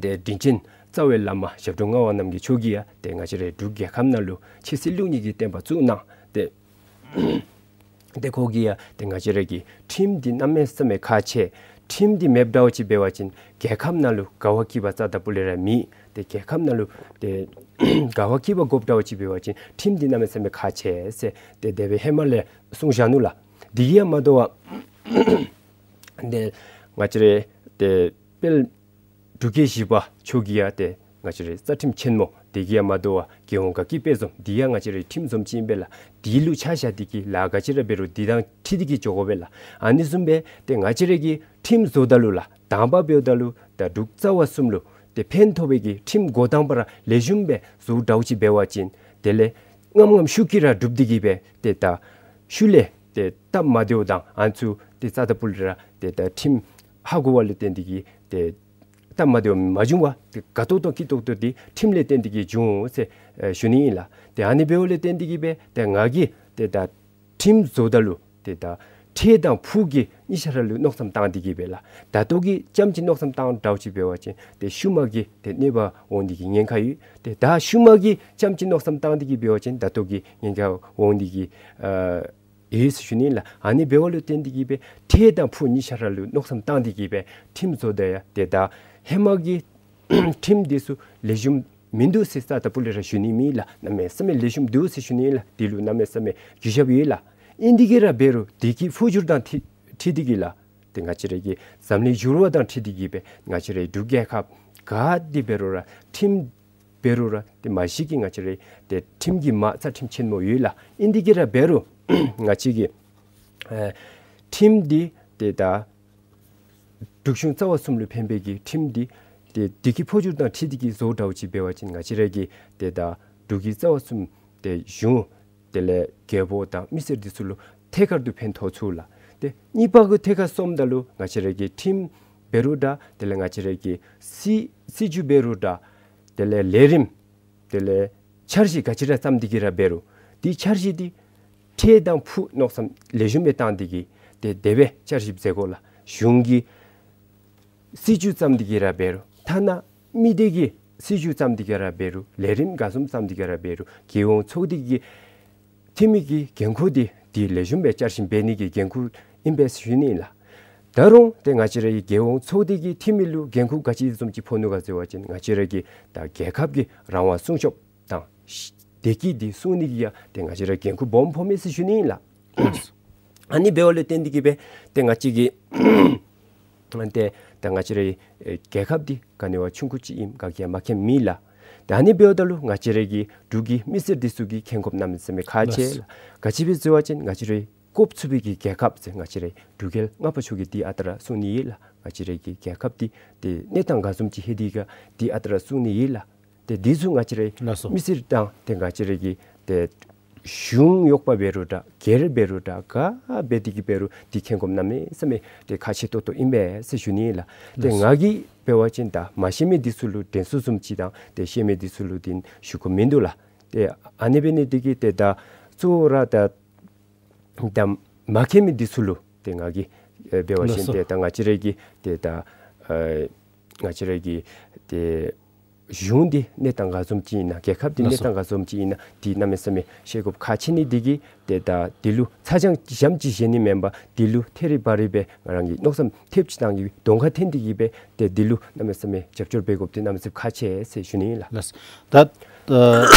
ཏེ་དྲིན་ཅན་རྩ་བའི་བླ་མ་ཞབས་དྲུང་ངག་དབང་རྣམ་རྒྱལ་མཆོག་གིས་ཡང་ཏེ་ང་བཅས་རའི་འབྲུག་རྒྱལ་ཁབ་ནང་ལུ་ཆོས་སྲིད་ལུགས་གཉིས་ཀྱི་བསྟན་པ་བཙུགས་གནང་སྟེ་ཏེ་ཁོ་གིས་ཡང་ཏེ་ང་བཅས་ར་གི་ཁྲིམས་འདི་གནམ་མེད་ས་མེད་ཁག་ཆེ། ཁྲིམས་འདི་མེདཔ་འདྲཝ་ཅིག་འབད་བ་ཅིན་རྒྱལ་ཁབ་ནང་ལུ་དགའ་བ་སྐྱིད་པ་རྩ་ལྟ་བུ་ལས་ར་མེད། ཏེ་རྒྱལ་ཁབ་ནང་ལུ་ཏེ་དགའ་བ་སྐྱིད་པ་དགོཔ་འདྲཝ་ཅིག་འབད་བ་ཅིན་ཁྲིམས་འདི་གནམ་མེད་ས་མེད་ཁག་ཆེ་ཟེར་ཏེ་དེ་སྦེ་ཧེ་མ་ལས་གསུངས་བཞག་ནུག་ལགས། དེ་གིས་ཡང་མ་དོ་བར་ཏེ་ང་བཅས་རའི་ཏེ་དཔལ་འབྲུག་རྒྱལ་བཞི་པ་མཆོག་གིས་ཡང་ཏེ་ང་བཅས་རའི་རྩ་ཁྲིམས་ཆེན་མོ་དེ་གིས་ཡང་མ་དོ་བར་རྒྱལ་ཡོངས་དགའ་སྐྱིད་དཔལ་འཛོམས་འདི་ཡང་ང་བཅས་རའི་ཁྲིམས་བཟུམ་ཅིག་ཨིན་པས་ལགས། དེ་ལུ་ཆ་བཞག་སྟེ་གིས་ལཱ་ག་ཅི་ར་འབད་རུང་དེ་དང་འཁྲིལ་ཏེ་གིས་འགྱོ་དགོ་པས་ལགས། ཨ་ནི་བཟུམ་སྦེ་ཏེ་ང་བཅས་ར་གིས་ཁྲིམས་བཟོཝ་ད་ལུ་ལགས་དང་པ་འབདཝ་ད་ལུ་ད་འབྲུག་རྩ་བ་གསུམ་ལུ་ཏེ་ཕན་ཐོགས་པའི་གི་ཁྲིམས་འགོ་དང་པ་ར་ལེགས་ཤོམ་སྦེ་བཟོཝ་འདྲཝ་ཅིག་འབད་བ་ཅིན་དེ་ལས་ངམ་ངམ་ཤུགས་ཀྱིས་ར་འགྲུབ་སྟེ་གིས་སྦེ་ཏེ་ད་ཤུལ་ལས་ཏེ་སྟབས་མ་བདེཝ་དང་ཨ་ནི་ཚུ་ཏེ་རྩ་ལྟ་བུ་ལས་ར་ཏེ་ད་ཁྲིམས་ཧ་གོ་བ་ལུ་བརྟེན་ཏེ་གིས་ཏེ་སྟབས་མ་བདེཝ་མ་བྱུང་བར་ཏེ་དགའ་ཏོག་ཏོ་སྐྱིད་ཏོག་ཏོ་འདི་ཁྲིམས་ལས་བརྟེན་ཏེ་གིས་བྱུང་ཟེར་ཨེ་ཞུ་ནི་ཨིན་ལགས། ཏེ་ཨ་ནི་འབདཝ་ལས་བརྟེན་ཏེ་གིས་སྦེ་ཏེ་ང་གིས་ཏེ་ད་ཁྲིམས་བཟོཝ་ད་ལུ་ཏེ་ད་ཁྲལ་དང་ཕུགས་ཀྱི་གཉིས་ཆ་ར་ལུ་མནོ་བསམ་བཏང་སྟེ་གིས་སྦེ་ལགས། ད་ལྟོ་གི་རྐྱངམ་ཅིག་མནོ་བསམ་བཏང་འདྲཝ་ཅིག་འབད་བ་ཅིན་ཏེ་ཤུལ་མ་གི་ཏེ་གནོད་པ་འོང་ནི་གི་ཉེན་ཁ་ཡོད། ཏེ་ད་ཤུལ་མ་གི་རྐྱངམ་ཅིག་མནོ་བསམ་བཏང་སྟེ་གིས་འབད་བ་ཅིན་ད་ལྟོ་གི་ཉེན་ཁ་འོང་ནི་གི་ཨ་ཡོད་ཟེར་ཞུ་ནི་ལགས། ཨ་ནི་འབདཝ་ལུ་བརྟེན་ཏེ་གིས་སྦེ་ཁྲལ་དང་ཕུགས་གཉིས་ཆ་ར་ལུ་མནོ་བསམ་བཏང་སྟེ་གིས་སྦེ་ཁྲིམས་བཟོཝ་ད་ཡང་ཏེ་ད་ཧེ་མ་གི་ཁྲིམས་འདི་ཚུ་ལེགས་ཤོམ་མིན་འདུག་ཟེར་རྩ་ལྟ་བུ་ལས་ར་ཞུ་ནི་མེད་ལགས། གནམ་མེད་ས་མེད་ལེགས་ཤོམ་འདུག་ཟེར་ཞུ་ནི་ལགས། དེ་ལུ་གནམ་མེད་ས་མེད་གུས་ཞབས་ཡོད་ལགས། ཨིན་དེ་གིས་ར་འབད་རུང་དུས་ཀྱི་འཕོ་འགྱུར་དང་འཁྲིལ་འཁྲིལ་ཏེ་གིས་ལགས་ཏེ་ང་བཅས་ར་གི་འཛམ་གླིང་འགྱུར་བ་དང་འཁྲིལ་ཏེ་གིས་སྦེ་ང་བཅས་རའི་འབྲུག་རྒྱལ་ཁབ་ག་ཏེ་འབད་རུང་ར་ཁྲིམས་འབད་རུང་ར་ཏེ་མ་གཞི་གི་ང་བཅས་རའི་ཏེ་ཁྲིམས་ཀྱི་མ་རྩ་ཁྲིམས་ཆེན་མོ་ཡོད་ལགས། ཨིན་དེ་གིས་ར་འབད་རུང་ང་བཅས་ཀྱི་ཨེ་ཁྲིམས་འདི་ཏེ་ད་འབྲུག་གཞུང་རྩ་བ་གསུམ་ལུ་ཕན་པའི་གི་ཁྲིམས་འདི་ཏེ་དུས་ཀྱི་འཕོ་འགྱུར་དང་འཁྲིལ་ཏེ་གིས་བཟོཝ་འདྲཝ་ཅིག་འབད་བ་ཅིན་ང་བཅས་ར་གི་ཏེ་ད་འབྲུག་གི་རྩ་བ་གསུམ་ཏེ་གཞུང་དེ་ལས་རྒྱལ་པོ་དང་མི་སེར་འདི་ཚུ་ལུ་ཐད་ཀར་དུ་ཕན་ཐོགས་ཚུགས་ལགས། ཏེ་གཉིས་པ་གི་ཐད་ཁར་སོངམ་ད་ལུ་ང་བཅས་ར་གི་ཁྲིམས་འབད་རུང་འདྲ་དེ་ལས་ང་བཅས་ར་གི་སྲིད་སྲིད་བྱུས་འབད་རུང་འདྲ་དེ་ལས་ལས་རིམ་དེ་ལས་འཆར་གཞི་ག་ཅི་ར་བརྩམས་ཏེ་གིས་ར་འབད་རུང་དེ་འཆར་གཞི་འདི་ཁྲལ་དང་ཕུགས་མནོ་བསམ་ལེགས་ཤོམ་སྦེ་བཏང་སྟེ་གིས་ཏེ་དེ་སྦེ་འཆར་གཞི་མཛད་དགོ་ལགས། གཞུང་གི་སྲིད་བྱུས་བརྩམས་ཏེ་གིས་ར་འབད་རུང་ཐ་ན་མི་སྡེ་གི་སྲིད་བྱུས་བརྩམས་ཏེ་གིས་ར་འབད་རུང་ལས་རིམ་ག་བཟུམ་བརྩམས་ཏེ་གིས་ར་འབད་རུང་རྒྱལ་ཡོངས་ཚོགས་སྡེ་གི་འཐུས་མི་གི་འགན་ཁུར་འདི་འདི་ལེགས་ཤོམ་སྦེ་བསྐྱར་ཞིབ་འབད་ནི་གི་འགན་ཁུར་ཨིན་པས་ཟེར་ཞུ་ནི་ཨིན་ལགས། ད་རུང་ཏེ་ང་བཅས་རའི་རྒྱལ་ཡོངས་ཚོགས་སྡེ་གི་འཐུས་མི་ལུ་འགན་ཁུར་ག་ཅི་བཟུམ་ཅིག་ཕོག་ནུག་ག་ཟེར་བ་ཅིན་ང་བཅས་ར་གི་ད་རྒྱལ་ཁབ་ཀྱི་རང་དབང་སྲུང་སྐྱོབ་དང་བདེ་སྐྱིད་འདི་སྲུང་ནི་གི་ཡང་ཏེ་ང་བཅས་ར་འགན་ཁུར་སྦོམ་ཕོག་མས་ཟེར་ཞུ་ནི་ཨིན་ལགས། ཨ་ནི་འབདཝ་ལས་བརྟེན་ཏེ་གིས་སྦེ་ཏེ་ང་བཅས་ཀྱི་ཏེ་ད་ང་བཅས་རའི་ཨེ་རྒྱལ་ཁབ་འདི་ག་ནི་བ་ཆུང་ཀུ་ཅིག་ཨིནམ་ག་གིས་ཡང་མ་མཁྱེནམ་མེད་ལགས། ཏེ་ཨ་ནི་འབདཝ་ད་ལུ་ང་བཅས་ར་གི་འབྲུག་གི་མི་སེར་འདི་ཚུ་གིས་མཁྱེན་དགོཔ་གནམ་མེད་ས་མེད་ཁག་ཆེ་ལགས། ག་ཅི་སྦེ་ཟེར་བ་ཅིན་ང་བཅས་རའི་བཀོད་ཚུགས་པའི་གི་རྒྱལ་ཁབ་ཟེར་ང་བཅས་རའི་འབྲུག་རྒྱལ་ལྔ་པ་མཆོག་གིས་འདི་ཨ་རྟག་ར་གསུང་ནི་ཨིན་ལགས། ང་བཅས་ར་གི་རྒྱལ་ཁབ་འདི་ཏེ་གནས་སྟངས་ག་བཟུམ་ཅིག་ལྷོད་དེ་ག་འདི་ཨ་རྟག་ར་གསུང་ནི་ཨིན་ལགས། ཏེ་འདི་ཚུ་ང་བཅས་རའི་ལགས་སོ། མི་སེར་དང་ཏེ་ང་བཅས་ར་གི་ཏེ་གཞུང་གཡོགཔ་འབད་རུང་འདྲ་སྒེར་འབད་རུང་འདྲ་ག་འབད་དེ་གིས་འབད་རུང་འདི་མཁྱེན་དགོཔ་གནམ་མེད་ས་མེད་ཏེ་ཁག་ཆེ་ཏོག་ཏོ་ཨིན་པས་ཟེར་ཞུ་ནི་ཨིན་ལགས། ཏེ་ལགས་སོ། ང་གིས་འབད་བ་ཅིན་ད་མ་ཤེས་མི་འདི་ཚུ་ལུ་དྲན་གསོ་བཟུམ་ཅིག་དང་ཏེ་ཤེས་མི་འདི་ཚུ་ལུ་འདི་ཞུ་དགོཔ་མིན་འདུག་ལགས། ཏེ་ཨ་ནི་འབད་ནི་འདི་གིས་ཏེ་ད་གཙོ་བོ་ར་ད་ད་མ་མཁྱེན་མི་འདི་ཚུ་ལུ་ཏེ་ང་གིས་ཨེ་འབད་བ་ཅིན་ལགས་སོ། ཏེ་ད་ང་བཅས་ར་གི་ཏེ་ད་ཨེ་ང་བཅས་ར་གི་ཏེ་གཞུང་འདི་གནས་སྟངས་ག་བཟུམ་ཅིག་ཨིན་ན་རྒྱལ་ཁབ་འདི་ལགས་སོ། གནས་སྟངས་ག་བཟུམ་ཅིག་ཨིན་ན་འདི་གནམ་མེད་ས་མེད་ཤེས་དགོཔ་ཁག་ཆེ་ནི་འདི་གིས་ཏེ་ད་འདི་ལུ་ཚ་གྱང་གཞན་ཅིག་བཞེས་ནི་མེན་པར་འདི་ལུ་ཐད་རི་བ་རི་སྦེ་ང་རང་གིས་མནོ་བསམ་ཐེབས་ཅིག་བཏང་གི་གདོང་ཁར་འཐོན་ཏེ་གིས་སྦེ་ཏེ་འདི་ལུ་གནམ་མེད་ས་མེད་རྒྱབ་སྐྱོར་འབད་དགོཔ་འདི་གནམ་མེད་ས་མེད་ཁག་ཆེ་ཟེར་ཞུ་ནི་ཨིན་ལགས། ལགས། ད་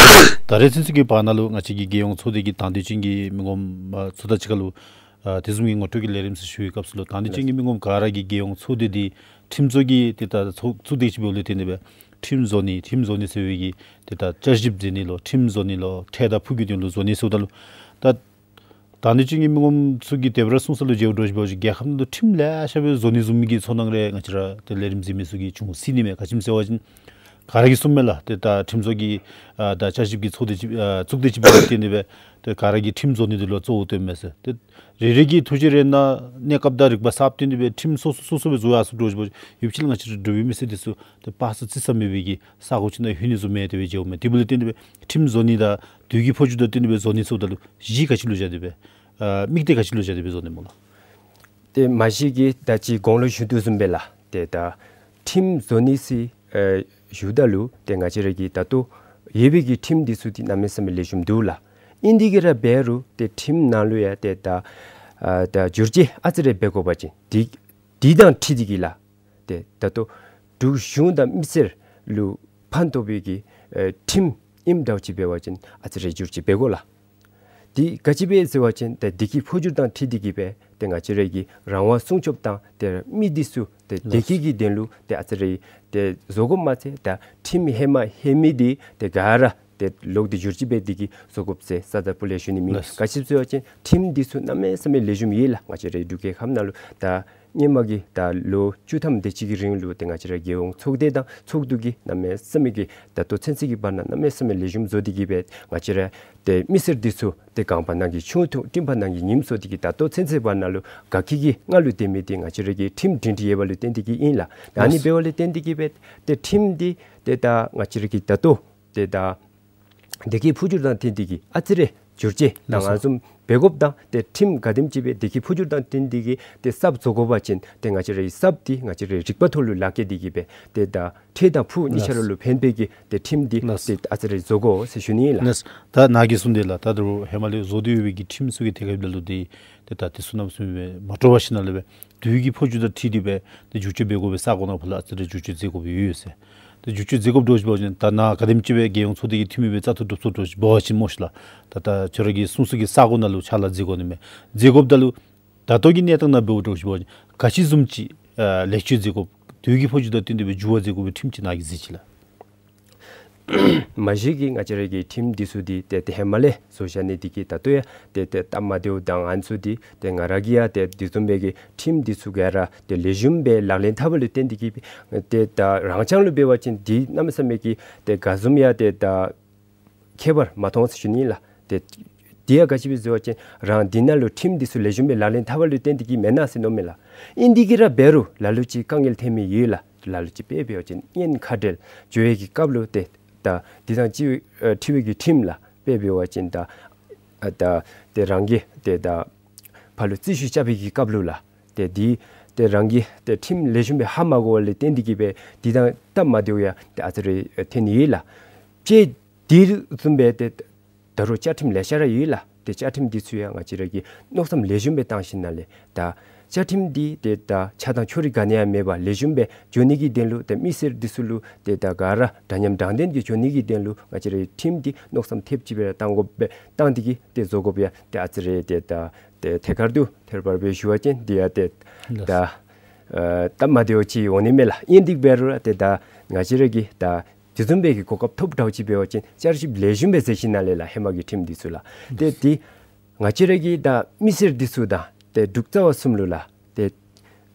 ད་རེས་ཚུན་ཚོད་ཀྱི་བར་ན་ལུ་ང་བཅས་ཀྱི་རྒྱལ་ཡོངས་ཚོགས་སྡེ་གི་དང་འདོད་ཅན་གྱི་མི་ངོམ་ཨ་ཚུ་དང་གཅིག་ཁར་ལུ་ཨ་དེ་བཟུམ་གྱི་ངོ་སྤྲོད་ཀྱི་ལས་རིམ་ཚུ་ཞུ་བའི་སྐབས་སུ་ལུ་དང་འདོད་ཅན་གྱི་མི་ངོམ་ག་ར་གིས་རྒྱལ་ཡོངས་ཚོགས་སྡེ་འདི་ཁྲིམས་བཟོ་གི་ཏེ་ད་ཚོགས་ཚོགས་སྡེ་ཅིག་འབདཝ་ལས་བརྟེན་ཏེ་སྦེ་ཁྲིམས་བཟོ་ནི་ཁྲིམས་བཟོ་ནི་ཟེར་བའི་གི་ཏེ་ད་བསྐྱར་ཞིབ་མཛད་ནི་ལུ་ཁྲིམས་བཟོ་ནི་ལུ་ཁྲལ་དང་ཕུགས་ཀྱི་དོན་ལུ་བཟོ་ནི་ཟེརཝ་ད་ལུ་ད་དང་འདོད་ཅན་གྱི་མི་ངོམ་ཚུ་གིས་དེ་སྦེ་ར་གསུང་ས་ལུ་མཇལཝ་འདྲཝ་ཅིག་འབད་བ་ཅིན་རྒྱལ་ཁབ་ནང་ལུ་ཁྲིམས་ལེ་ཤ་སྦེ་བཟོ་ནི་བཟོ་མི་གི་ཚོར་སྣང་རེ་ང་བཅས་ར་ཏེ་ལས་རིམ་གཟིགས་མི་ཚུ་གིས་བྱུང་སྲིད་ནི་མས། ག་ཅི་སྨོ་ཟེར་བ་ཅིན་ག་ར་གིས་གསུངམ་མས་ལགས། ཏེ་ད་ཁྲིམས་བཟོ་གི་ཨ་ད་བསྐྱར་ཞིབ་ཀྱི་ཚོགས་སྡེ་ཨ་ཚོགས་སྡེ་ཅིག་འབདཝ་ལས་བརྟེན་ཏེ་སྦེ་ཏེ་ག་ར་གིས་ཁྲིམས་བཟོ་ནི་འདི་ལུ་གཙོ་བོ་བཏོནམ་མས་ཟེར། ཏེ་རེ་རེ་གི་ཐུགས་བཞེད་རེ་ནང་གནས་སྐབས་དང་རིག་པ་གསརཔ་བཏོན་ཏེ་སྦེ་ཁྲིམས་སོ་སོ་སོ་སོ་སྦེ་བཟོ་ཡར་སོཔ་འདྲཝ་ཅིག་འབད་བ་ཅིན་ཡུདཔ་ཅིག་ལས་ང་བཅས་ར་འབྲུག་པའི་མི་སེར་འདི་ཚུ་ཏེ་དཔའ་རྩལ་རྩི་ས་མེད་པའི་གི་ས་གོ་ཅིག་ནང་ལྷོད་ནི་བཟུམ་མས་ཏེ་སྦེ་མཇལཝ་མས། དེ་འབདཝ་ལས་བརྟེན་ཏེ་སྦེ་ཁྲིམས་བཟོ་ནི་དང་དུས་ཀྱི་འཕོ་འགྱུར་དང་བསྟུན་ཏེ་སྦེ་བཟོ་ནི་ཚུ་ད་ལུ་གཞི་ག་ཅི་ལུ་བཞག་སྟེ་སྦེ་ཨ་དམིགས་གཏད་ག་ཅི་ལུ་བཞག་སྟེ་སྦེ་བཟོ་ནི་སྨོ་ལགས། ཏེ་མ་གཞི་གིས་ད་ཅི་གོང་ལུ་ཞུ་དོ་བཟུམ་སྦེ་ལགས། ཏེ་ད་ཁྲིམས་བཟོ་ནི་ཟེར་ཨེ་ཞུཝ་ད་ལུ་ཏེ་ང་བཅས་ར་གི་ད་ལྟོ་ཡོད་པའི་གི་ཁྲིམས་འདི་ཚུ་འདི་གནམ་མེད་ས་མེད་ལེགས་ཤོམ་འདུག་ལགས། ཨིན་དེ་གིས་ར་འབད་རུང་ཏེ་ཁྲིམས་ནང་ལུ་ཡང་ཏེ་ད་ཨ་ད་བསྒྱུར་བཅོས་ཨ་ཙི་རེ་འབད་དགོ་པ་ཅིན་འདི་འདི་དང་འཁྲིལ་ཏེ་གིས་ལགས། ཏེ་ད་ལྟོ་འབྲུག་གཞུང་དང་མི་སེར་ལུ་ཕན་ཐོགས་པའི་གི་ཨེ་ཁྲིམས་ཨིནམ་འདྲཝ་ཅིག་འབད་བ་ཅིན་ཨ་ཙི་རེ་བསྒྱུར་བཅོས་འབད་དགོ་ལགས། འདི་ག་ཅི་སྦེ་ཟེར་བ་ཅིན་ཏེ་དུས་ཀྱི་འཕོ་འགྱུར་དང་འཁྲིལ་ཏེ་གིས་སྦེ་ཏེ་ང་བཅས་ར་གི་རང་དབང་སྲུང་སྐྱོབ་དང་ཏེ་མི་འདི་ཚུ་ཏེ་བདེ་སྐྱིད་ཀྱི་དོན་ལུ་ཏེ་ཨ་ཙི་རེ་ཏེ་བཟོ་དགོཔ་མ་ཚད་ད་ཁྲིམས་ཧེ་མ་ཧེ་མའི་འདི་ཏེ་ག་ར་ཏེ་ལོག་སྟེ་བསྒྱུར་བཅོས་འབད་དེ་གིས་བཟོ་དགོཔ་ཟེར་རྩ་དང་སྤུ་ལས་ཞུ་ནི་མེད། ལགས། ག་ཅི་ཟེར་བ་ཅིན་ཁྲིམས་འདི་ཚུ་གནམ་མེད་ས་མེད་ལེགས་ཤོམ་ཡོད་ལགས། ང་བཅས་རའི་འབྲུག་རྒྱལ་ཁབ་ནང་ལུ་ད་སྔོན་མ་གི་ད་ལོ་བཅུ་ཐམ་དེ་ཅིག་གི་རིང་ལུ་ཏེ་ང་བཅས་ར་རྒྱལ་ཡོངས་ཚོགས་སྡེ་དང་ཚོགས་འདུ་གིས་གནམ་མེད་ས་མེད་ཀྱི་ད་ལྟོ་ཚུན་ཚོད་ཀྱི་བར་ན་གནམ་མེད་ས་མེད་ལེགས་ཤོམ་བཟོ་སྟེ་གིས་སྦེ་ང་བཅས་ར་ཏེ་མི་སེར་འདི་ཚུ་ཏེ་གང་པ་ནང་གི་ཆུང་འཐུང་སྤྲིན་པ་ནང་གི་ཉིམ་བཟོ་སྟེ་གིས་ད་ལྟོ་ཚུན་ཚོད་བར་ན་ལུ་དགའ་སྐྱིད་ཀྱི་ངང་ལུ་སྡོད་མི་འདི་ང་བཅས་ར་གི་ཁྲིམས་སྒྲིང་སྒྲི་ཡོད་པ་ལུ་བརྟེན་ཏེ་གིས་ཨིན་ལགས། ད་ཨ་ནི་ལགས། འབདཝ་ལས་བརྟེན་ཏེ་གིས་སྦེ་ཏེ་ཁྲིམས་འདི་ཏེ་ད་ང་བཅས་ར་གི་ད་ལྟོ་ཏེ་ད་དུས་ཀྱི་འཕོ་འགྱུར་དང་བསྟུན་ཏེ་གིས་ཨ་ཙི་རེ་བསྒྱུར་བཅོས་ད་ལགས་སོ། ང་བཟུམ་འབད་དགོཔ་དང་ཏེ་ཁྲིམས་ག་དེམ་ཅིག་སྦེ་དུས་ཀྱི་འཕོ་འགྱུར་དང་བསྟུན་ཏེ་གིས་ཏེ་གསརཔ་བཟོ་དགོ་པ་ཅིན་ཏེ་ང་བཅས་རའི་གསརཔ་འདི་ང་བཅས་རའི་རིག་པ་ཐོག་ལུ་ལག་ཁྱེར་ཏེ་གིས་སྦེ་ཏེ་ད་འཕྲལ་དང་ཕུགས་གཉིས་ཆ་ལགས་སོ། ར་ལུ་ཕན་པའི་གི་ཏེ་ཁྲིམས་འདི་ལགས་སོ། ཏེ་ཨ་ཙི་རེ་བཟོ་དགོ་ཟེར་ཞུ་ནི་ཨིན་ལགས། ལགས་སོ། ད་ནཱ་གིས་གསུངས་དེ་ལགས། ད་ད་རུང་ཧེ་མ་ལས་བཟོ་སྟེ་ཡོད་པའི་གི་ཁྲིམས་ཚུ་གི་ཐད་ཁར་འབདཝ་ད་ལུ་ཏེ་ཏེ་ད་དེ་ཚུ་གནམ་མེད་ས་མེད་སྦེ་མ་འདྲཝ་ཞིག་ནང་ལས་སྦེ་དུས་ཀྱི་འཕོ་འགྱུར་དང་འཁྲིལ་ཏེ་སྦེ་ཏེ་བསྒྱུར་བཅོས་འབད་དགོ་པའི་ས་གོ་ནང་ཕར་ལུ་ཨ་ཙི་རེ་བསྒྱུར་བཅོས་མཛད་དགོཔ་ཡོད་ཟེར། ཏེ་བསྒྱུར་བཅོས་མཛད་དགོཔ་འདྲཝ་ཅིག་འབད་བ་ཅིན་ད་ནཱ་ག་དེམ་ཅིག་སྦེ་རྒྱལ་ཡོངས་ཚོགས་སྡེ་གི་འཐུས་མི་སྦེ་བཙག་འཐུ་གྲུབ་སོང་འདྲཝ་ཅིག་འབད་བ་ཅིན་སྨོ་ཤིག་ལགས། ད་ད་ཁྱོད་ར་གི་གསུང་གསུང་གི་ས་གོ་ནང་ལུ་ཕྱག་ལཱ་མཛད་དགོ་ནི་མས། མཛད་དགོཔ་ད་ལུ་ད་ལྟོ་གི་གནས་སྟངས་ནང་འབདཝ་འདྲཝ་ཅིག་འབད་བ་ཅིན་ག་ཅི་བཟུམ་ཅིག་ཨ་ལེགས་བཅོས་མཛད་དགོཔ་དུས་ཀྱི་འཕོ་འགྱུར་དང་བསྟུན་ཏེ་སྦེ་འགྱུར་བ་མཛད་དགོ་པའི་ཁྲིམས་ཅིག་ནཱ་གིས་གཟིགས་ཅི་ལགས། མ་གཞི་གིས་ང་བཅས་ར་གི་ཁྲིམས་འདི་ཚུ་འདི་ཏེ་ཏེ་ཧེ་མ་ལས་བཟོ་བཞག་ནི་འདི་གིས་ད་ལྟོ་ཡང་ཏེ་ཏེ་སྟབས་མ་བདེཝ་དང་ཨ་ནི་ཚུ་འདི་ཏེ་ང་ར་གིས་ཡང་ཏེ་དེ་བཟུམ་སྦེ་གི་ཁྲིམས་འདི་ཚུ་ག་ར་ཏེ་ལེགས་ཤོམ་སྦེ་ལག་ལེན་འཐབ་པ་ལུ་བརྟེན་ཏེ་གིས་ཏེ་ད་རང་རྐྱང་ལུ་འབད་བ་ཅིན་འདི་གནམ་མེད་ས་མེད་ཀྱི་ཏེ་ག་བཟུམ་ཡང་ཏེ་ད་ཁྱད་པར་མ་མཐོང་ཟེར་ཞུ་ནི་ལགས། ཏེ་དེ་ཡང་ག་ཅི་སྦེ་ཟེར་བ་ཅིན་རང་འདི་ནང་ལུ་ཁྲིམས་འདི་ཚུ་ལེགས་ཤོམ་སྦེ་ལག་ལེན་འཐབ་པ་ལུ་བརྟེན་ཏེ་གིས་མེན་ན་ཟེར་མནོཝ་མས་ལགས། ཨིན་དེ་གིས་ར་འབད་རུང་ལ་ལུ་ཅིག་དཀའ་ངལ་ཐོན་མི་ཡོད་ལགས། ལ་ལུ་ཅིག་དཔེ་འབད་བ་ཅིན་གཉེན་ཁ་བྲལ་འགྱོ་བའི་གི་སྐབས་ལུ་ཏེ་ད་འདི་དང་གཅིག་ཨ་འཁྲིལ་བའི་གི་ཁྲིམས་ལགས། དཔེ་འབད་བ་ཅིན་ད་ཨ་ད་ཏེ་རང་གི་ཏེ་ད་ཕར་ལུ་རྩོད་ཞུ་རྐྱབ་པའི་གི་སྐབས་ལུ་ལགས། ཏེ་འདི་ཏེ་རང་གིས་ཏེ་ཁྲིམས་ལེགས་ཤོམ་སྦེ་ཧ་མ་གོ་བ་ལུ་བརྟེན་ཏེ་གིས་སྦེ་འདི་དང་སྟབས་མ་བདེཝ་ཡང་ཏེ་ཨ་ཙི་རེ་ཐོན་ནི་ཡོད་ལགས། ཅེས་དེ་བཟུམ་སྦེ་ཏེ་ད་རུང་བཅའ་ཁྲིམས་ལེ་ཤ་ར་ཡོད་ལགས། ཏེ་བཅའ་ཁྲིམས་འདི་ཚུ་ཡང་ང་བཅས་ར་གིས་མནོ་བསམ་ལེགས་ཤོམ་སྦེ་བཏང་ཞིནམ་ལས་ད་བཅའ་ཁྲིམས་འདི་ཏེ་ད་ཆགས་སྡང་ཕྱོགས་རིས་ག་ནི་ཡང་མེད་པར་ལེགས་ཤོམ་སྦེ་འགྱོ་ནི་གི་དོན་ལུ་ཏེ་མི་སེར་འདི་ཚུ་ལུ་ཏེ་ད་ག་ར་འདྲ་མཉམ་དྲང་བདེན་གྱི་འགྱོ་ནི་གི་དོན་ལུ་ང་བཅས་རའི་ཁྲིམས་འདི་མནོ་བསམ་ཐེབས་ཅིག་སྦེ་ར་བཏང་དགོཔ་སྦེ་བཏང་སྟེ་གིས་ཏེ་བཟོ་དགོཔ་ཡང་ཏེ་ཨ་ཙི་རེ་ཏེ་ད་ཏེ་ཐད་ཀར་དུ་ཐད་པར་སྦེ་ཞུ་བ་ཅིན་འདི་ཡང་ཏེ་ལགས། ད་ཨ་སྟབས་མ་བདེཝ་ཅིག་འོང་ནི་མས་ལགས། ཨིན་དེ་འབད་རུང་ཏེ་ད་ང་བཅས་ར་གིས་ད་དེ་བཟུམ་སྦེ་གི་གོ་སྐབས་ཐོབ་འདྲཝ་ཅིག་འབད་བ་ཅིན་བསྐྱར་ཞིབ་ལེགས་ཤོམ་སྦེ་མཛད་ཞིནམ་ལས་ལགས། ཧེ་མ་གི་ཁྲིམས་འདི་ཚུ་ལགས། ཏེ་འདི་ང་བཅས་ར་གི་ད་མི་སེར་འདི་ཚུ་དང་ཏེ་འབྲུག་རྩ་བ་གསུམ་ལུ་ལགས། ཏེ་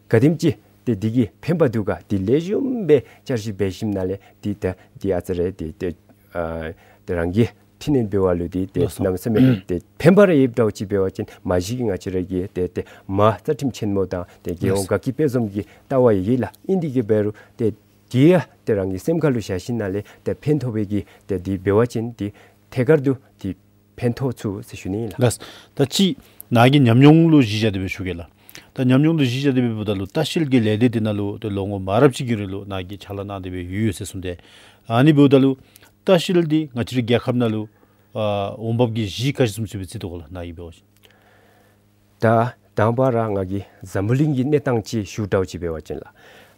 ག་དེམ་ཅིག་ཏེ་འདི་གིས་ཕན་པ་འདུག་ག། འདི་ལེགས་ཤོམ་སྦེ་བསྐྱར་ཞིབ་འབད་ཞིནམ་ལས་འདི་ད་འདི་ཨ་ཙི་རེ་འདི་ཏེ་ཨ་ཏེ་རང་གི་འཕྲི་སྣོན་འབད་བ་ལུ་འདི་ཏེ་ལགས་སོ། གནམ་མེད་ས་མེད་ཏེ་ཕན་པ་ར་ཡོདཔ་འདྲཝ་ཅིག་འབད་བ་ཅིན་མ་གཞི་གིས་ང་བཅས་ར་གི་ཏེ་ཏེ་མ་རྩ་ཁྲིམས་ཆེན་མོ་དང་ཏེ་རྒྱལ་ཡོངས་ལགས་སོ། དགའ་སྐྱིད་དཔལ་འཛོམས་ཀྱི་ལྟ་བ་ཡོད་ལགས། ཨིན་དེ་གིས་འབད་རུང་ཏེ་འདི་ཡང་ཏེ་རང་གི་སེམས་ཁ་ལུ་བཞག་ཞིནམ་ལས་ཏེ་ཕན་ཐོགས་པའི་གི་ཏེ་འདི་འབད་བ་ཅིན་འདི་ ཐད་ཀར་དུ་དེ་ཕན་ཐོགས་ཚུགས་ཟེར་ཞུ་ནི་ལགས། ལགས། ད་ཅི་ནཱ་གི་ཉམས་མྱོང་ལུ་གཞི་བཞག་སྟེ་སྦེ་ཞུ་གེ་ལགས། ད་ཉམས་མྱོང་ལུ་གཞི་བཞག་སྟེ་སྦེ་འབདཝ་ད་ལུ་ལྟ་བཤལ་གྱི་ལས་སྡེ་འདི་ནང་ལུ་ཏེ་ལོ་ངོ་མང་རབས་ཅིག་གི་རིང་ལུ་ནཱ་གིས་ཕྱག་ལཱ་གནང་སྟེ་སྦེ་ཡོད་ཡོད་ཟེར་གསུངས་ཏེ། ཨ་ནི་འབདཝ་ད་ལུ་ལྟ་བཤལ་འདི་ང་བཅས་རའི་རྒྱལ་ཁབ་ནང་ལུ་ཨ་འོང་འབབ་ཀྱི་གཞི་ག་ཅི་བཟུམ་ཅིག་སྦེ་བརྩི་དོ་ག་ལགས། ནཱ་གིས་འབད་བ་ཅིན། ད་དང་པ་ར་ང་གིས་འཛམ་བུ་གླིང་གི་གནས་སྟངས་ཅིག་ཞུ་དྲགས་ཅིག་འབད་བ་ཅིན་ལགས།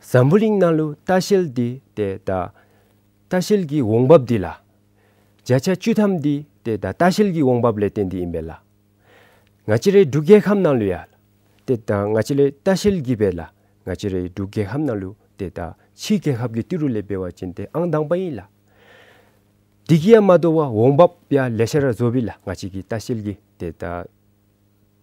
འཛམ་བུ་གླིང་ནང་ལུ་ལྟ་བཤལ་འདི་ཏེ་ད་ལྟ་བཤལ་གྱི་འོང་འབབ་འདི་ལགས། བརྒྱ་ཆ་བཅུ་ཐམ་འདི་ཏེ་ད་ལྟ་བཤལ་གྱི་འོང་འབབ་ལས་བརྟེན་ཏེ་ཨིན་པས་ལགས། ང་བཅས་རའི་འབྲུག་རྒྱལ་ཁབ་ནང་ལུ་ཡང་ཏེ་ད་ང་བཅས་རའི་ལྟ་བཤལ་གྱི་སྦེ་ལགས། ང་བཅས་རའི་འབྲུག་རྒྱལ་ཁབ་ནང་ལུ་ཏེ་ད་ཕྱི་རྒྱལ་ཁབ་ཀྱི་ཏི་རུ་ལས་འབད་བ་ཅིན་ཏེ་ཨང་དང་པ་ཨིན་ལགས། དེ་གིས་ཡང་མ་དོ་བར་འོང་འབབ་ཡང་ལེ་ཤ་ར་བཟོ་བས་ལགས། ང་བཅས་ཀྱི་ལྟ་བཤལ་གྱི་ཏེ་ད་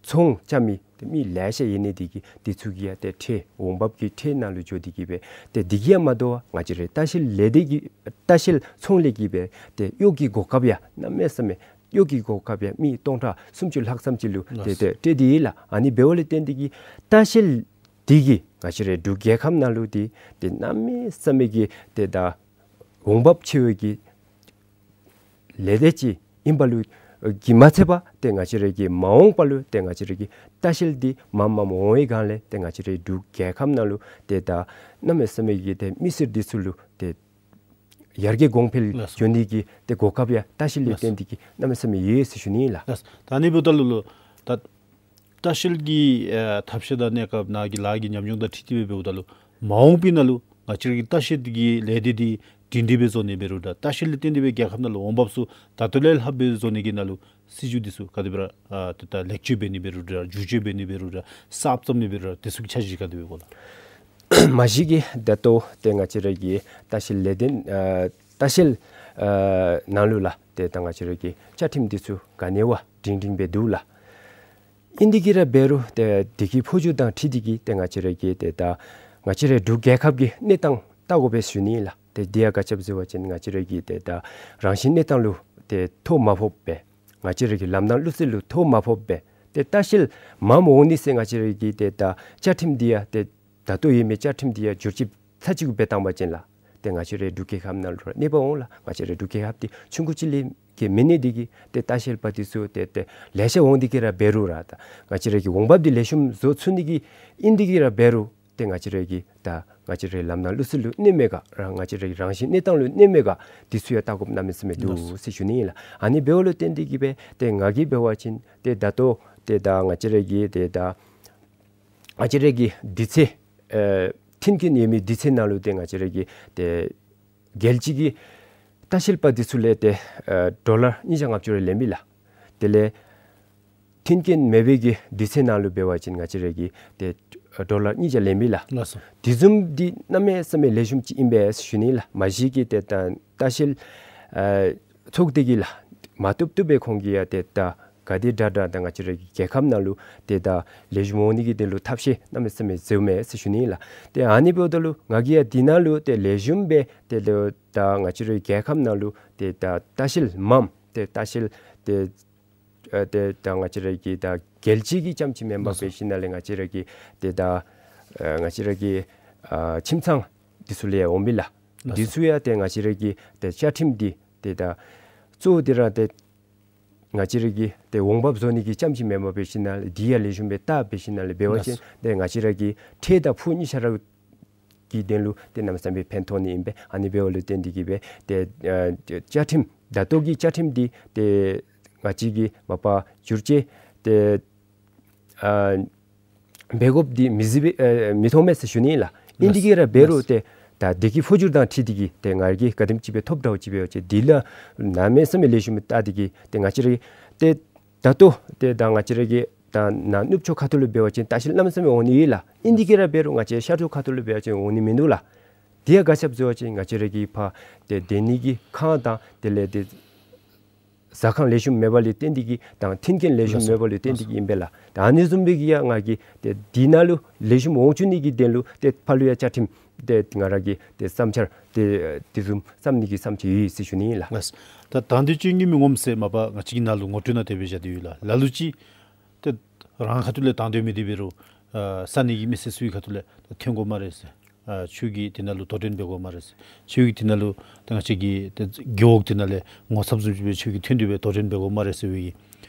ཚོང་རྐྱབ་མི་ཏེ་མི་ལེ་ཤ་ཡོད་ནི་དེ་གིས་དེ་ཚུ་གིས་ཡང་ཏེ་ཁྲལ་འོང་འབབ་ཀྱི་ཁྲལ་ནང་ལུ་འགྱོ་སྟེ་གི་སྦེ་ཏེ་དེ་གིས་ཡང་མ་དོ་བར་ང་བཅས་རའི་ལྟ་བཤལ་ལས་སྡེ་གི་ལྟ་བཤལ་ཚོང་ལས་ཀྱི་སྦེ་ཏེ་གཡོག་གི་གོ་སྐབས་ཡང་གནམ་མེད་ས་མེད་གཡོག་གི་གོ་སྐབས་ཡང་མི་སྟོང་ཕྲག་སུམ་ཅུ་ལྷག་ཙམ་ཅིག་ལུ་ཏེ་ལགས། ཏེ་སྤྲོད་དེ་ཡོད་ལགས། ཨ་ནི་འབདཝ་ལས་བརྟེན་ཏེ་གི་ལྟ་བཤལ་འདི་གིས་ང་བཅས་རའི་འབྲུག་རྒྱལ་ཁབ་ནང་ལུ་ཏེ་ཏེ་གནམ་མེད་ས་མེད་ཀྱི་ཏེ་ད་འོང་འབབ་ཆེ་བའི་གི་ལས་སྡེ་ཅིག་ཨིན་པ་ལུ་གིས་མ་ཚད་པར་ཏེ་ང་བཅས་རའི་གི་མ་འོངས་པ་ལུ་ཏེ་ང་བཅས་རའི་གི་ལྟ་བཤལ་འདི་མངམ་མངམ་འོང་བའི་སྒང་ལས་ཏེ་ང་བཅས་རའི་འབྲུག་རྒྱལ་ཁབ་ནང་ལུ་ཏེ་ད་གནམ་མེད་ས་མེད་ཀྱི་ཏེ་མི་སེར་འདི་ཚུ་ལུ་ཏེ་ཡར་རྒྱས་གོང་འཕེལ་ལགས་སོ། འགྱོ་ནི་གི་ཏེ་གོ་སྐབས་ཡང་ལྟ་བཤལ་ལས་ལགས་སོ། བརྟེན་ཏེ་གི་གནམ་མེད་ས་མེད་ཡོད་ཟེར་ཞུ་ནི་ལགས། ལགས་སོ། ད་ཨ་ནི་འབདཝ་ད་ལུ་ལུ་ད་ལྟ་བཤལ་གྱི་ཨ་ཐབས་ཤེས་དང་གནས་སྐབས་ནཱ་གི་ལཱ་གི་ཉམས་མྱོང་དང་འཁྲིལ་ཏེ་སྦེ་འབདཝ་ད་ལུ་མ་འོངས་པའི་ནང་ལུ་ང་བཅས་ར་གི་ལྟ་བཤལ་གྱི་ལས་སྡེ་འདི་སྒྲིང་སྒྲི་སྦེ་བཟོ་ནི་འབད་རུང་ད་ལྟ་བཤལ་ལས་བརྟེན་ཏེ་སྦེ་རྒྱལ་ཁབ་ནང་ལུ་འོང་འབབ་ཚུ་ད་ལྟོ་ལས་ལྷགཔ་སྦེ་བཟོ་ནི་གི་ནང་ལུ་སྲིད་བྱུས་འདི་ཚུ་ག་དེ་སྦེ་ར་ཨ་ཏེ་ད་ལེགས་བཅོས་འབད་ནི་འབད་རུང་ར་བསྒྱུར་བཅོས་འབད་ནི་འབད་རུང་ར་གསརཔ་བརྩམ་ནི་འབད་རུང་ར་དེ་ཚུ་གི་འཆར་གཞི་ག་དེ་སྦེ་ཡོད་ག་ལགས། མ་གཞི་གིས་ད་ལྟོ་ཏེ་ང་བཅས་ར་གི་ལྟ་བཤལ་ལས་སྡེ་ཨ་ལྟ་བཤལ་ཨ་ནང་ལུ་ལགས་ཏེ་ད་ང་བཅས་ར་གི་བཅའ་ཁྲིམས་འདི་ཚུ་ག་ནི་བ་སྒྲིང་སྒྲིང་སྦེ་འདུག་ལགས། ཨིན་དེ་གིས་ར་འབད་རུང་ཏེ་དེ་གི་འཕོ་འགྱུར་དང་འཁྲིལ་ཏེ་གི་ཏེ་ང་བཅས་ར་གི་ཏེ་ད་ང་བཅས་རའི་འབྲུག་རྒྱལ་ཁབ་ཀྱི་གནས་སྟངས་བལྟ་དགོ་པས་ཞུ་ནི་ལགས། ཏེ་དེ་ཡང་ག་ཅི་སྦེ་ཟེར་བ་ཅིན་ང་བཅས་ར་གི་ཏེ་ད་རང་བཞིན་གནས་སྟངས་ལུ་ཏེ་ཐོ་མ་ཕོགཔ་སྦེ་ང་བཅས་ར་གི་ལམ་སྣ་ལུགས་སྲོལ་ལུ་ཐོ་མ་ཕོགཔ་སྦེ་ཏེ་ལྟ་བཤལ་མངམ་འོང་ནི་ཟེར་ང་བཅས་ར་གི་ཏེ་ད་བཅའ་ཁྲིམས་འདི་ཡང་ཏེ་ད་ལྟོ་ཡོད་མི་བཅའ་ཁྲིམས་འདི་ཡང་བསྒྱུར་བཅོས་ཚར་གཅིག་སྦེ་བཏང་པ་ཅིན་ལགས་ཏེ་ང་བཅས་རའི་འབྲུག་རྒྱལ་ཁབ་ནང་ལུ་ར་གནོད་པ་འོང་ལགས། ང་བཅས་རའི་འབྲུག་རྒྱལ་ཁབ་འདི་ཆུང་ཀུ་ཅིག་ལས་ཀྱི་མེད་ནི་དེ་གིས་ཏེ་ལྟ་བཤལ་པ་འདི་ཚུ་ཏེ་ཏེ་ལེ་ཤ་འོང་དེ་གིས་ར་འབད་རུང་ར་ད་ང་བཅས་ར་གི་འོང་འབབ་འདི་ལེགས་ཤོམ་བཟོ་ཚུགས་ནི་གི་ཨིན་དེ་གིས་ར་འབད་རུང་ཏེ་ང་བཅས་ར་གི་ད་ང་བཅས་རའི་ལམ་སྣ་ལུགས་སྲོལ་ལུ་གནོདཔ་མེད་ག་ར་ང་བཅས་རའི་རང་བཞིན་གནས་སྟངས་ལུ་གནོདཔ་མེད་ག་དེ་ཚུ་ཡང་བལྟ་དགོཔ་གནམ་མེད་ས་མེད་འདུག་ཟེར་ཞུ་ནི་ཨིན་ལགས། ཨ་ནི་འབདཝ་ལུ་བརྟེན་དེ་གིས་སྦེ་ཏེ་ང་གིས་འབད་བ་ཅིན་ཏེ་ད་ལྟོ་ཏེ་ད་ང་བཅས་ར་གི་ཏེ་ད་ང་བཅས་ར་གི་དུས་ཚོད་ཨེ་མཐུན་རྐྱེན་ཡོད་མི་དུས་ཚོད་ནང་ལུ་ཏེ་ང་བཅས་ར་གི་ཏེ་རྒྱལ་སྤྱི་གི་ལྟ་བཤལ་པ་འདི་ཚུ་ལས་ཏེ་ཨེ་ཌོ་ལར་ཉིས་བརྒྱ་ལྔ་བཅུ་རེ་ལེན་པས་ལགས། དེ་ལས་མཐུན་རྐྱེན་མེད་པའི་གི་དུས་ཚོད་ནང་ལུ་འབད་བ་ཅིན་ང་བཅས་ར་གི་ཏེ་ཨེ་ཌོ་ལར་ཉིས་བརྒྱ་ལེན་པས་ལགས། ལགས་སོ། དེ་བཟུམ་འདི་གནམ་མེད་ས་མེད་ལེགས་ཤོམ་ཅིག་ཨིན་པས་ཞུ་ནི་ལགས། མ་གཞི་གི་ཏེ་ད་ལྟ་བཤལ་ཨེ་ཚོགས་སྡེ་གིས་ལགས་མ་བཏུབ་བཏུབ་སྦེ་ཁོང་གིས་ཡང་ཏེ་ད་ག་དེ་དྲག་དྲག་ད་ང་བཅས་ར་གི་རྒྱལ་ཁབ་ནང་ལུ་ཏེ་ད་ལེགས་ཤོམ་འོང་ནི་གི་དོན་ལུ་ཐབས་ཤེས་གནམ་མེད་ས་མེད་མཛདཔ་མས་ཟེར་ཞུ་ནི་ལགས། ཏེ་ཨ་ནི་འབདཝ་ད་ལུ་ང་གིས་ཡང་འདི་ནང་ལུ་ཏེ་ལེགས་ཤོམ་སྦེ་ཏེ་ལོག་ད་ང་བཅས་རའི་རྒྱལ་ཁབ་ནང་ལུ་ཏེ་ད་ལྟ་བཤལ་མངམ་ཏེ་ལྟ་བཤལ་ཏེ་ཨ་ཏེ་ད་ང་བཅས་ར་གི་ད་རྒྱལ་སྤྱི་གི་རྐྱངམ་ཅིག་མེན་པར་ལགས་སོ། འབད་ཞིནམ་ལས་ང་བཅས་ར་གི་ཏེ་ད་ཨ་ང་བཅས་ར་གི་ཨ་ཁྱིམ་ཚང་འདི་ཚུ་ལས་འོང་པས་ལགས། ལགས་སོ། འདི་ཚུ་ཡང་ཏེ་ང་བཅས་ར་གི་ཏེ་བཅའ་ཁྲིམས་འདི་ཏེ་ད་གཙོ་བོ་འདི་ར་ཏེ་ང་བཅས་ར་གི་ཏེ་འོང་འབབ་བཟོ་ནི་གི་རྐྱངམ་ཅིག་མེན་པར་འབད་ཞིནམ་ལས་འདི་ཡང་ལེགས་ཤོམ་སྦེ་བལྟ་འབད་ཞིནམ་ལས་འབད་བ་ཅིན་ལགས་སོ། ཏེ་ང་བཅས་ར་གི་ཁྲལ་དང་ཕུགས་གཉིས་ཆ་ར་གི་དོན་ལུ་ཏེ་གནམ་མེད་ས་མེད་ཕན་ཐོགས་ནི་ཨིན་པས། ཨ་ནི་འབདཝ་ལུ་བརྟེན་དེ་གིས་སྦེ་ཏེ་ཨ་བཅའ་ཁྲིམས་ད་ལྟོ་གི་བཅའ་ཁྲིམས་འདི་ཏེ་ང་བཅས་ཀྱིས་མ་པ་བསྒྱུར་བཅོས་ཏེ་ཨ་འབད་དགོཔ་འདི་མི་གཟིགས་པས་ཨ་མི་མཐོང་མས་ཟེར་ཞུ་ནི་ལགས། ཨིན་དེ་གིས་ར་འབད་རུང་ཏེ་ད་དེ་གི་འཕོ་འགྱུར་དང་འཁྲིལ་ཏེ་གིས་ཏེ་ང་གིས་ག་དེམ་ཅིག་སྦེ་ཐོབ་དྲགས་ཅིག་འབད་བ་ཅིན་འདི་ལགས་གནམ་མེད་ས་མེད་ལེགས་ཤོམ་སྦེ་བལྟ་སྟེ་གིས་ཏེ་ང་བཅས་ར་ཏེ་ད་ལྟོ་ཏེ་ད་ང་བཅས་ར་གི་ད་ནཱ་ནུབ་ཕྱོགས་ཁ་ཐུག་ལུ་འབད་བ་ཅིན་ལྟ་བཤལ་གནམ་མེད་ས་མེད་འོང་ནི་ཡོད་ལགས། ཨིན་དེ་གིས་ར་འབད་རུང་ང་བཅས་ཤར་ཕྱོགས་ཁ་ཐུག་ལུ་འབད་བ་ཅིན་འོང་ནི་མིན་འདུག་ལགས། དེ་ཡང་ག་ཅི་སྦེ་ཟེར་བ་ཅིན་ང་བཅས་ར་གི་ཕར་ཏེ་སྡོད་ནི་གི་ཁང་དང་དེ་ལས་ཏེ་ཟ་ཁང་ལེགས་ཤོམ་མེད་པ་ལུ་བརྟེན་ཏེ་གིས་དང་མཐུན་རྐྱེན་ལེགས་ཤོམ་ལགས་སོ། མེད་པ་ལུ་བརྟེན་ཏེ་གིས་ཨིན་པས་ལགས། ད་ཨ་ནི་བཟུམ་སྦེ་གིས་ཡང་ང་གིས་ཏེ་འདི་ནང་ལུ་ལེགས་ཤོམ་འོང་བཅུག་ནི་གི་དོན་ལུ་ཏེ་ཕར་ལུ་ཡང་བཅའ་ཁྲིམས་ཏེ་ང་ར་གིས་ཏེ་བསམ་འཆར་ཏེ་དེ་བཟུམ་བརྩམ་ནི་གི་བསམ་འཆར་ཡོད་ཟེར་ཞུ་ནི་ཨིན་ལགས། ལགས། ད་དང་འདོད་ཅན་གྱི་མི་ངོམ་ཟེར་མ་པ་ང་བཅས་ཀྱི་ནང་ལུ་ངོ་སྤྲོད་ནང་དེ་སྦེ་བཞག་སྟེ་ཡོད་ལགས། ལ་ལུ་ཅིག་ཏེ་རང་ཁ་ཐུག་ལས་དང་འདོད་མི་འདི་འབད་རུང་ཨ་ས་གནས་ཀྱི་མི་སེར་ཚུ་གི་ཁ་ཐུག་ལས་ད་ཐོན་དགོ་སྨ་རེ་ཟེར། ཨ་ཁྱོད་ཀྱིས་དེ་ནང་ལུ་དོ་འགྲན་འབད་དགོ་སྨ་རེ་ཟེར། ཁྱོད་ཀྱིས་དེ་ནང་ལུ་ད་ང་བཅས་ཀྱི་ཏེ་རྒེད་འོག་དེ་ནང་ལས་ངོ་ཚབ་བཟུམ་ཅིག་སྦེ་ཁྱོད་ཀྱིས་ཐོན་ཏེ་སྦེ་དོ་འགྲན་འབད་དགོ་སྨ་རེ་ཟེར་བའི་གི་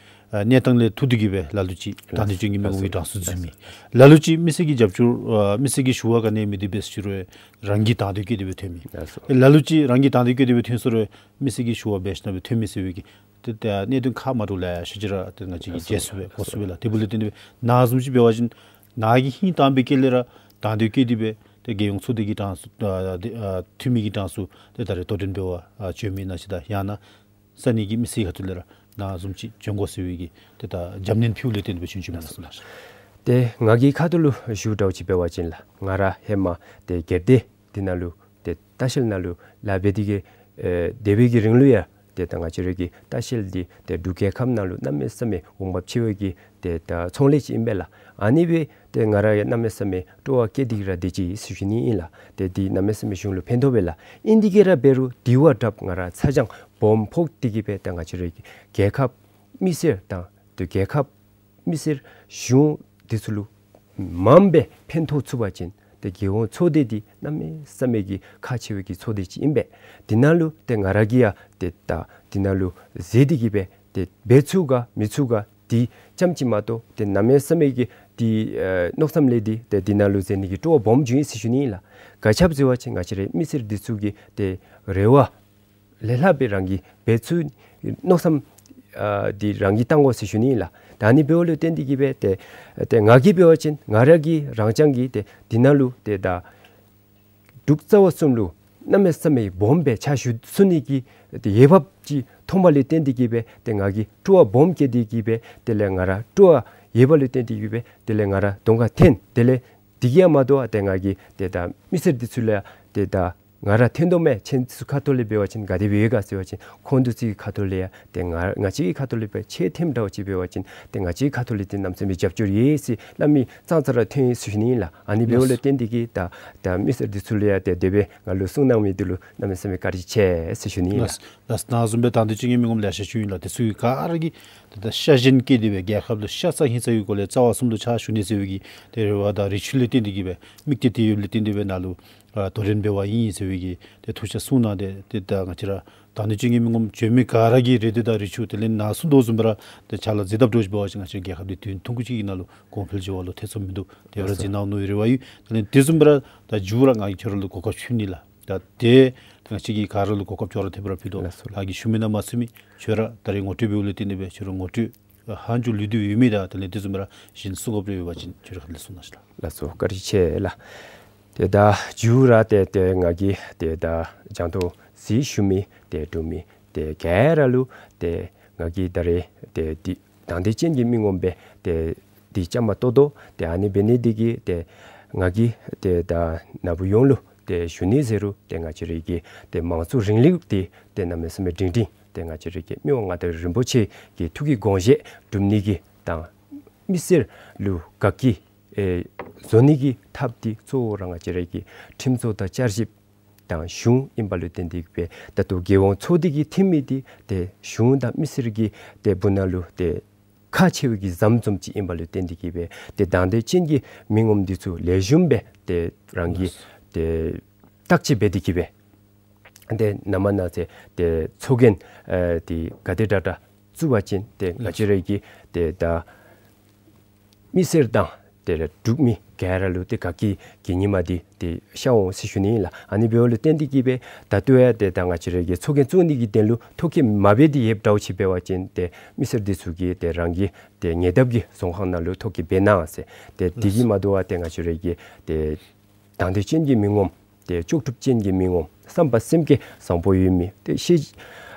ཨ་གནས་སྟངས་ལས་ཐུག་སྟེ་གི་སྦེ་ལ་ལུ་ཅིག་དང་འདོད་ཅན་གྱི་མི་ངོམ་གྱི་གྲངས་སུ་འཛུལ་མི། ལ་ལུ་ཅིག་མི་སེར་གྱི་རྒྱབ་སྐྱོར་ཨ་མི་སེར་གྱི་ཞུ་བ་ག་ནི་མེད་དེ་སྦེ་ཟེར་རུང་རང་གིས་དང་འདོད་བསྐྱེད་དེ་སྦེ་ཐོན་མི། ལ་ལུ་ཅིག་རང་གིས་དང་འདོད་བསྐྱེད་དེ་སྦེ་ཐོན་སོང་རུང་མི་སེར་གྱི་ཞུ་བ་འབད་ཞིན་ན་སྦེ་ཐོན་མི་ཟེར་བའི་གི་ཏེ་ཏེ་གནད་དོན་ཁག་མ་འདྲཝ་ལེ་ཤ་ཅིག་ར་ཏེ་ང་བཅས་ཀྱིས་མཇལ་ཚུགས་པས་གོ་ཚུགས་པས་ལགས། དེ་འབདཝ་ལས་བརྟེན་ཏེ་སྦེ་ནཱ་བཟུམ་ཅིག་འབད་བ་ཅིན་ནཱ་གིས་ཧིང་དྭངས་པའི་དཀྱིལ་ལས་ར་དང་འདོད་བསྐྱེད་དེ་སྦེ་ཏེ་རྒྱལ་ཡོངས་ཚོགས་སྡེ་གི་གྲངས་སུ་ཨ་ཏེ་ཨ་འཐུས་མི་གི་གྲངས་སུ་ཏེ་ད་རེས་དོ་འགྲན་འབད་བར་ཨ་བྱོན་མི་ནང་ཅིག་དང་ཡང་ན་ས་གནས་ཀྱི་མི་སེར་ཁ་ཐུག་ལས་ར་ནཱ་བཟུམ་ཅིག་བྱོན་དགོ་ཟེར་བའི་གི་ཏེ་ད་རྒྱབ་སྣོན་ཕུལཝ་ལས་བརྟེན་ཏེ་སྦེ་བྱོན་བྱོནམ་ཨིན་ལགས། ཏེ་ང་གི་ཁ་ཐུག་ལུ་ཞུ་དགོཔ་ཅིག་འབད་བ་ཅིན་ལགས་ང་ར་ཧེ་མ་ཏེ་སྒེར་སྡེ་འདི་ནང་ལུ་ཏེ་ལྟ་བཤལ་ནང་ལུ་ལཱ་འབད་དེ་གི་ཨེ་སྡོད་པའི་གི་རིང་ལུ་ཡང་ཏེ་ད་ང་བཅས་ར་གི་ལྟ་བཤལ་འདི་ཏེ་འབྲུག་རྒྱལ་ཁབ་ནང་ལུ་གནམ་མེད་ས་མེད་འོང་འབབ་ཆེ་བའི་གི་ཏེ་ད་ཚོང་ལས་ཅིག་ཨིན་པས་ལགས། ཨ་ནི་སྦེ་ཏེ་ང་ར་ཡང་གནམ་མེད་ས་མེད་སྤྲོ་བ་བསྐྱེད་དེ་གི་ར་སྡོད་ཅི་ཟེར་ཞུ་ནི་ཨིན་ལགས། ཏེ་འདི་གནམ་མེད་ས་མེད་གཞུང་ལུ་ཕན་ཐོགས་པས་ལགས། ཨིན་དེ་གི་ར་འབད་རུང་དེ་བ་དྲགཔ་ང་ར་ཚ་གྱང་སྦོམ་ཕོག་སྟེ་གི་སྦེ་ད་ང་བཅས་ར་གི་རྒྱལ་ཁབ་མི་སེར་དང་ཏེ་རྒྱལ་ཁབ་མི་སེར་གཞུང་འདི་ཚུ་ལུ་མངམ་སྦེ་ཕན་ཐོགས་ཚུགས་པ་ཅིན་ཏེ་རྒྱལ་ཡོངས་ཚོགས་སྡེ་འདི་གནམ་མེད་ས་མེད་ཀྱི་ཁག་ཆེ་བའི་གི་ཚོགས་སྡེ་ཅིག་ཨིན་པས། དེ་ནང་ལུ་ཏེ་ང་ར་གིས་ཡང་ཏེ་ད་དེ་ནང་ལུ་འཛུལ་ཏེ་གི་སྦེ་ཏེ་འབད་ཚུགས་ག་མི་ཚུགས་ག་དེ་ཙམ་ཅིག་མ་གཏོགས་ཏེ་གནམ་མེད་ས་མེད་ཀྱི་ཏེ་ཨེ་མནོ་བསམ་ལས་འདི་ཏེ་དེ་ནང་ལུ་འཛུལ་ནི་གི་སྤྲོ་བ་སྦོམ་བྱུང་ཡི་ཟེར་ཞུ་ནི་ཨིན་ལགས། ག་ཅི་སྦེ་ཟེར་བ་ཅིན་ང་བཅས་རའི་མི་སེར་འདི་ཚུ་གི་ཏེ་རེ་བ་ལས་ལྷག་སྦེ་རང་གིས་འབད་ཚུགས་མནོ་བསམ་ཨ་འདི་རང་གིས་བཏང་དགོ་ཟེར་ཞུ་ནི་ཨིན་ལགས། ད་ཨ་ནི་འབདཝ་ལུ་བརྟེན་ཏེ་གི་སྦེ་ཏེ་ཏེ་ང་གིས་འབད་བ་ཅིན་ང་ར་གིས་རང་རྐྱང་གིས་ཏེ་འདི་ནང་ལུ་ཏེ་ད་འབྲུག་རྩ་བ་གསུམ་ལུ་གནམ་མེད་ས་མེད་སྦོམ་སྦེ་ཕྱག་ཞུ་ཚུགས་ནི་གི་ཏེ་འོས་འབབ་ཅིག་མཐོངམ་ལས་བརྟེན་ཏེ་གི་སྦེ་ཏེ་ང་གིས་སྤྲོ་བ་སྦོམ་བསྐྱེད་དེ་གི་སྦེ་དེ་ལས་ང་ར་སྤྲོ་བ་ཡོད་པ་ལུ་བརྟེན་ཏེ་གི་སྦེ་དེ་ལས་ང་ར་གདོང་ཁར་འཐོན། དེ་ལས་དེ་གིས་ཡང་མ་དོ་བར་ཏེ་ང་གིས་ཏེ་ད་མི་སེར་འདི་ཚུ་ལུ་ཡང་ཏེ་ད་ང་ར་འཐོན་དོ་མས། ཁྱེད་ཚུ་ཁ་ཐུག་ལས་འབད་བ་ཅིན་ག་དེ་སྦེ་ཡོད་ག་ཟེར་བ་ཅིན་ཁོང་འདི་ཚུ་གི་ཁ་ཐུག་ལས་ཡང་ཏེ་ང་ང་བཅས་ཀྱི་ཁ་ཐུག་ལས་སྦེ་ཁྱེད་འཐོནམ་འདྲཝ་ཅིག་འབད་བ་ཅིན་ཏེ་ང་བཅས་ཀྱི་ཁ་ཐུག་ལས་ཏེ་གནམ་མེད་ས་མེད་རྒྱབ་སྐྱོར་ཡོད་ཟེར་སླབ་མི་ཙང་ཙ་ར་འཐོན་ཡི་ཟེར་ཞུ་ནི་ཨིན་ལགས། ཨ་ནི་འབདཝ་ལས་བརྟེན་ཏེ་གི་ད་ད་མི་སེར་འདི་ཚུ་ལུ་ཡང་ཏེ་དེ་སྦེ་ང་ལུ་གསུང་གནང་མི་འདི་ལུ་གནམ་མེད་ས་མེད་བཀའ་དྲིན་ཆེ་ཟེར་ཞུ་ནི་ཨིན་ལགས། ལགས་ལགས། ནཱ་བཟུམ་སྦེ་དང་འདོད་ཅན་གྱི་མི་ངོམ་ལེ་ཤ་བྱོན་ཡི་ལགས། དེ་ཚུ་ག་ར་གིས་ཏེ་ད་ཤ་ཞེན་བསྐྱེད་དེ་སྦེ་རྒྱལ་ཁབ་ལུ་ཤ་ཚ་ཧིང་ཚ་ཡོད་སྒོ་ལས་རྩ་བ་གསུམ་ལུ་ཕྱག་ཞུ་ནི་ཟེར་བའི་གི་ཏེ་རེ་བ་དང་རེ་ཆེ་ལུ་བརྟེན་ཏེ་གི་སྦེ་དམིགས་གཏད་དེ་ཡོདཔ་ལུ་བརྟེན་ཏེ་སྦེ་ནཱ་ལུ་ཨ་དོ་འགྲན་འབད་བར་ཨིན་ཟེར་བའི་གི་ཏེ་ཐུགས་བཞེད་གསུང་གནང་སྟེ་ཏེ་ད་ང་བཅས་ར་དང་འདོད་ཅན་གྱི་མི་ངོམ་བྱོན་མི་ག་ར་གི་རེ་འདོད་དང་རེ་ཆེ་དེ་ལས་ནཱ་གསུང་དོ་བཟུམ་སྦེ་ར་ཏེ་ཕྱག་ལཱ་མཛད་དཔ་འདྲཝ་ཅིག་འབད་བ་ཅིན་ང་བཅས་རྒྱལ་ཁབ་འདི་དུས་ཡུན་ཐུང་ཀུ་ཅིག་གི་ནང་ལུ་གོང་འཕེལ་འགྱོ་བ་ལུ་ཐེ་ཚོམ་མིན་འདུག། དེ་སྦེ་ར་མཛད་གནང་ནིའི་རེ་བ་ཡོད། དེ་ལས་དེ་བཟུམ་སྦེ་ར་ད་མཇུག་ར་ང་གིས་ཁྱོད་ར་ལུ་གོ་སྐབས་ཞུ་ནི་ལགས། ད་ཏེ་ང་བཅས་ཀྱིས་ག་ར་ལུ་གོ་སྐབས་ཅོག་ར་འཐདཔ་ར་ཕུལ་དོ། ལགས་སོ། ལགས་ཀྱིས་ཞུ་མི་ནང་མ་ཚུད་མི་ཁྱོད་ར་ད་རེས་ངོ་སྤྲོད་འབདཝ་ལུ་བརྟེན་ཏེ་སྦེ་ཁྱོད་ར་ངོ་སྤྲོད་ཧ་ཅང་ལུས་འདོད་ཡོད་མི་དང་དེ་ལས་དེ་བཟུམ་སྦེ་ར་གཞན་གསུང་དགོཔ་རེ་ཡོད་པ་ཅིན་ཁྱོད་ར་ཁ་ལས་གསུང་གནང་ཤིག་ལགས། ལགས་སོ། བཀའ་དྲིན་ཆེ་ལགས། ཏེ་ད་མཇུག་ར་ཏེ་ཏེ་ང་གིས་ཏེ་ད་རྒྱང་མཐོང་གཟིགས་བཞུགས་མི་ཏེ་འབྲུག་མི་ཏེ་ག་ར་ལུ་ཏེ་ང་གིས་ད་རེས་ཏེ་འདི་དང་འདོད་ཅན་གྱི་མི་ངོམ་སྦེ་ཏེ་འདི་བཅའ་མར་གཏོགས་དོ། ཏེ་ཨ་ནི་འབད་ནི་འདི་གིས་ཏེ་ང་གིས་ཏེ་ད་ནཱ་བུ་ཡོངས་ལུ་ཏེ་ཞུ་ནི་ཟེར་རུང་ཏེ་ང་བཅས་རའི་གི་ཏེ་དམངས་གཙོའི་རིང་ལུགས་འདི་ཏེ་གནམ་མེད་ས་མེད་སྒྲིང་སྒྲིང་ཏེ་ང་བཅས་རའི་གི་མི་དབང་མངའ་བདག་རིན་པོ་ཆེ་གི་ཐུགས་ཀྱི་དགོངས་བཞེད་སྒྲུབ་ནི་གི་དང་མི་སེར་ལུ་དགའ་སྐྱིད་ཨེ་བཟོ་ནི་གི་ཐབས་འདི་གཙོ་བོ་ར་ང་བཅས་རའི་གི་ཁྲིམས་བཟོ་དང་བསྐྱར་ཞིབ་དང་གཞུང་ཨིན་པ་ལུ་བརྟེན་ཏེ་གི་སྦེ་ད་ལྟོ་རྒྱལ་ཡོངས་ཚོགས་སྡེ་གི་འཐུས་མི་འདི་ཏེ་གཞུང་དང་མི་སེར་གྱི་ཏེ་སྦུག་ན་ལུ་ཏེ་ཁག་ཆེ་བའི་གི་ཟམ་བཟུམ་ཅིག་ཨིན་པ་ལུ་བརྟེན་ཏེ་གི་སྦེ་ཏེ་དང་འདོད་ཅན་གྱི་མི་ངོམ་འདི་ཚུ་ལེགས་ཤོམ་སྦེ་ཏེ་རང་གིས་ཏེ་བརྟག་དཔྱད་འབད་དེ་གི་སྦེ་ཏེ་ནཱ་མ་ནཱ་ཚེ་ཏེ་ཚོགས་རྒྱན་ཨེ་ཏེ་ག་དེ་དྲག་དྲག་བཙུགས་པ་ཅིན་ཏེ་ང་བཅས་རའི་གི་ཏེ་ད་མི་སེར་དང་དེ་ལས་འབྲུག་མི་ག་ར་ལུ་ཏེ་དགའ་སྐྱིད་ཀྱི་ཉི་མ་འདི་ཏེ་ཤར་འོང་ཟེར་ཞུ་ནི་ཨིན་ལགས། ཨ་ནི་འབདཝ་ལུ་བརྟེན་ཏེ་གི་སྦེ་ད་ལྟོ་ཡང་ཏེ་ད་ང་བཅས་རའི་གི་ཚོགས་རྒྱན་བཙུགས་ནི་གི་དོན་ལུ་ཐོ་བཀོད་མ་འབད་དེ་ཡོདཔ་འདྲཝ་ཅིག་འབད་བ་ཅིན་ཏེ་མི་སེར་འདི་ཚུ་གིས་ཏེ་རང་གི་ཏེ་ཉེ་འདབས་ཀྱི་རྫོང་ཁག་ནང་ལུ་ཐོ་བཀོད་འབད་གནང་ཟེར། ཏེ་དེ་གིས་མ་དོ་བར་ཏེ་ང་བཅས་རའི་གི་ཏེ་དང་འདོད་ཅན་གྱི་མི་ངོམ་ཏེ་ལྕོགས་གྲུབ་ཅན་གྱི་མི་ངོམ་བསམ་པ་སེམས་བསྐྱེད་བཟང་པོ་ཡོད་མི་ཏེ་ཤེས་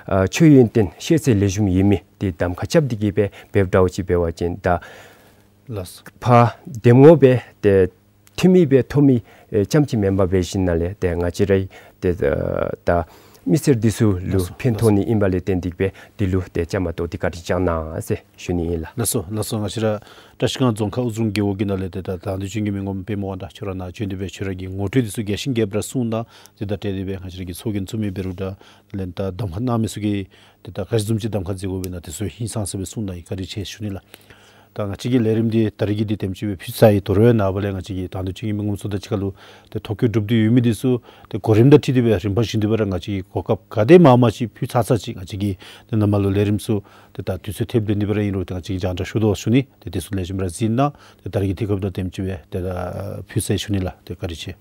ཨ་ཆོས་ཡོན་ཏན་ཤེས་ཚད་ལེགས་ཤོམ་ཡོད་མི་ཏེ་གདམ་ཁ་རྐྱབ་སྟེ་གི་སྦེ་འབདཝ་འདྲཝ་ཅིག་འབད་བ་ཅིན་ད་ལགས་སོ། ཕར་འདེམས་ངོ་སྦེ་ཏེ་འཐུས་མི་སྦེ་ཐོབ་མི་ཨེ་ཙམ་ཅིག་མེན་པར་འབད་ཞིནམ་ལས་ཏེ་ང་བཅས་རའི་ཏེ་ད་མི་སེར་འདི་ཚུ་ལུ་ལགས་སོ། ཕན་ཐོགས་ནི་ཨིན་པ་ལས་བརྟེན་ཏེ་གི་སྦེ་འདི་ལུ་ཏེ་བཅའ་མར་གཏོགས་ཏེ་བཀའ་དྲིན་བསྐྱང་གནང་ཟེར་ཞུ་ནི་ཨིན་ལགས། ལགས་སོ་ལགས་སོ། ང་བཅས་ར་བཀྲིས་སྒང་རྫོང་ཁག་དབུ་རྫོང་རྒེད་འོག་གི་ནང་ལས་ཏེ་ད་དང་འདོད་ཅན་གྱི་མི་ངོམ་པདྨ་དབང་གྲགས་ཁྱོད་ར་ནཱ་བྱོན་ཏེ་སྦེ་ཁྱོད་ར་གི་ངོ་སྤྲོད་འདི་ཚུ་རྒྱས་ཤིང་རྒྱས་པར་གསུངས་གནང་། དེ་དང་འབྲེལ་ཏེ་སྦེ་ང་བཅས་ར་གི་ཚོགས་རྒྱན་བཙུགས་མི་འབད་རུང་འདྲ་དེ་ལས་ད་གདམ་ཁ་གནང་མི་ཚུ་གིས་ཏེ་ད་ག་ཅི་བཟུམ་ཅིག་གདམ་ཁ་མཛད་དགོ་པས་ན་དེ་ཚུ་ཧིང་སངས་ས་སྦེ་གསུངས་གནང་ཡི། བཀའ་དྲིན་ཆེ་ཞུ་ནི་ལགས། ད་ང་བཅས་ཀྱི་ལས་རིམ་འདི་ད་རིས་ཀྱི་འདི་དེམ་ཅིག་སྦེ་ཕུལ་ཚར་ཡི། དོ་རུང་ཡང་ནངས་པ་ལས་ང་བཅས་ཀྱི་དང་འདོད་ཅན་གྱི་མི་ངོམ་ཚུ་དང་གཅིག་ཁར་ལུ་ཏེ་ཐོ་བཀོད་གྲུབ་སྟེ་ཡོད་མི་འདི་ཚུ་ཏེ་གོ་རིམ་དང་འཁྲིལ་ཏེ་སྦེ་རིམ་པ་བཞིན་དུ་སྦེ་ར་ང་བཅས་ཀྱིས་གོ་སྐབས་ག་དེ་མང་མང་ཅིག་ཕུལ་ཚར་ཚར་ཅིག་ང་བཅས་ཀྱིས་ཏེ་ནངས་པ་ལུ་ལས་རིམ་ཚུ་ཏེ་ད་དུས་ཚོད་ཐེབས་ལེན་ཏེ་སྦེ་ར་ཨིན་རུང་ཏེ་ང་བཅས་ཀྱིས་རྒྱང་བསྒྲགས་ཞུ་དོ་ཞུ་ནི། ཏེ་དེ་ཚུ་ལེགས་ཤོམ་ར་གཟིགས་གནང་། ཏེ་ད་རིས་ཀྱི་དུས་སྐབས་དང་དེམ་ཅིག་སྦེ་ཏེ་ད་ཕུལ་ཚར་ཞུ་ནི་ལགས། ཏེ་བཀའ་དྲིན་ཆེ།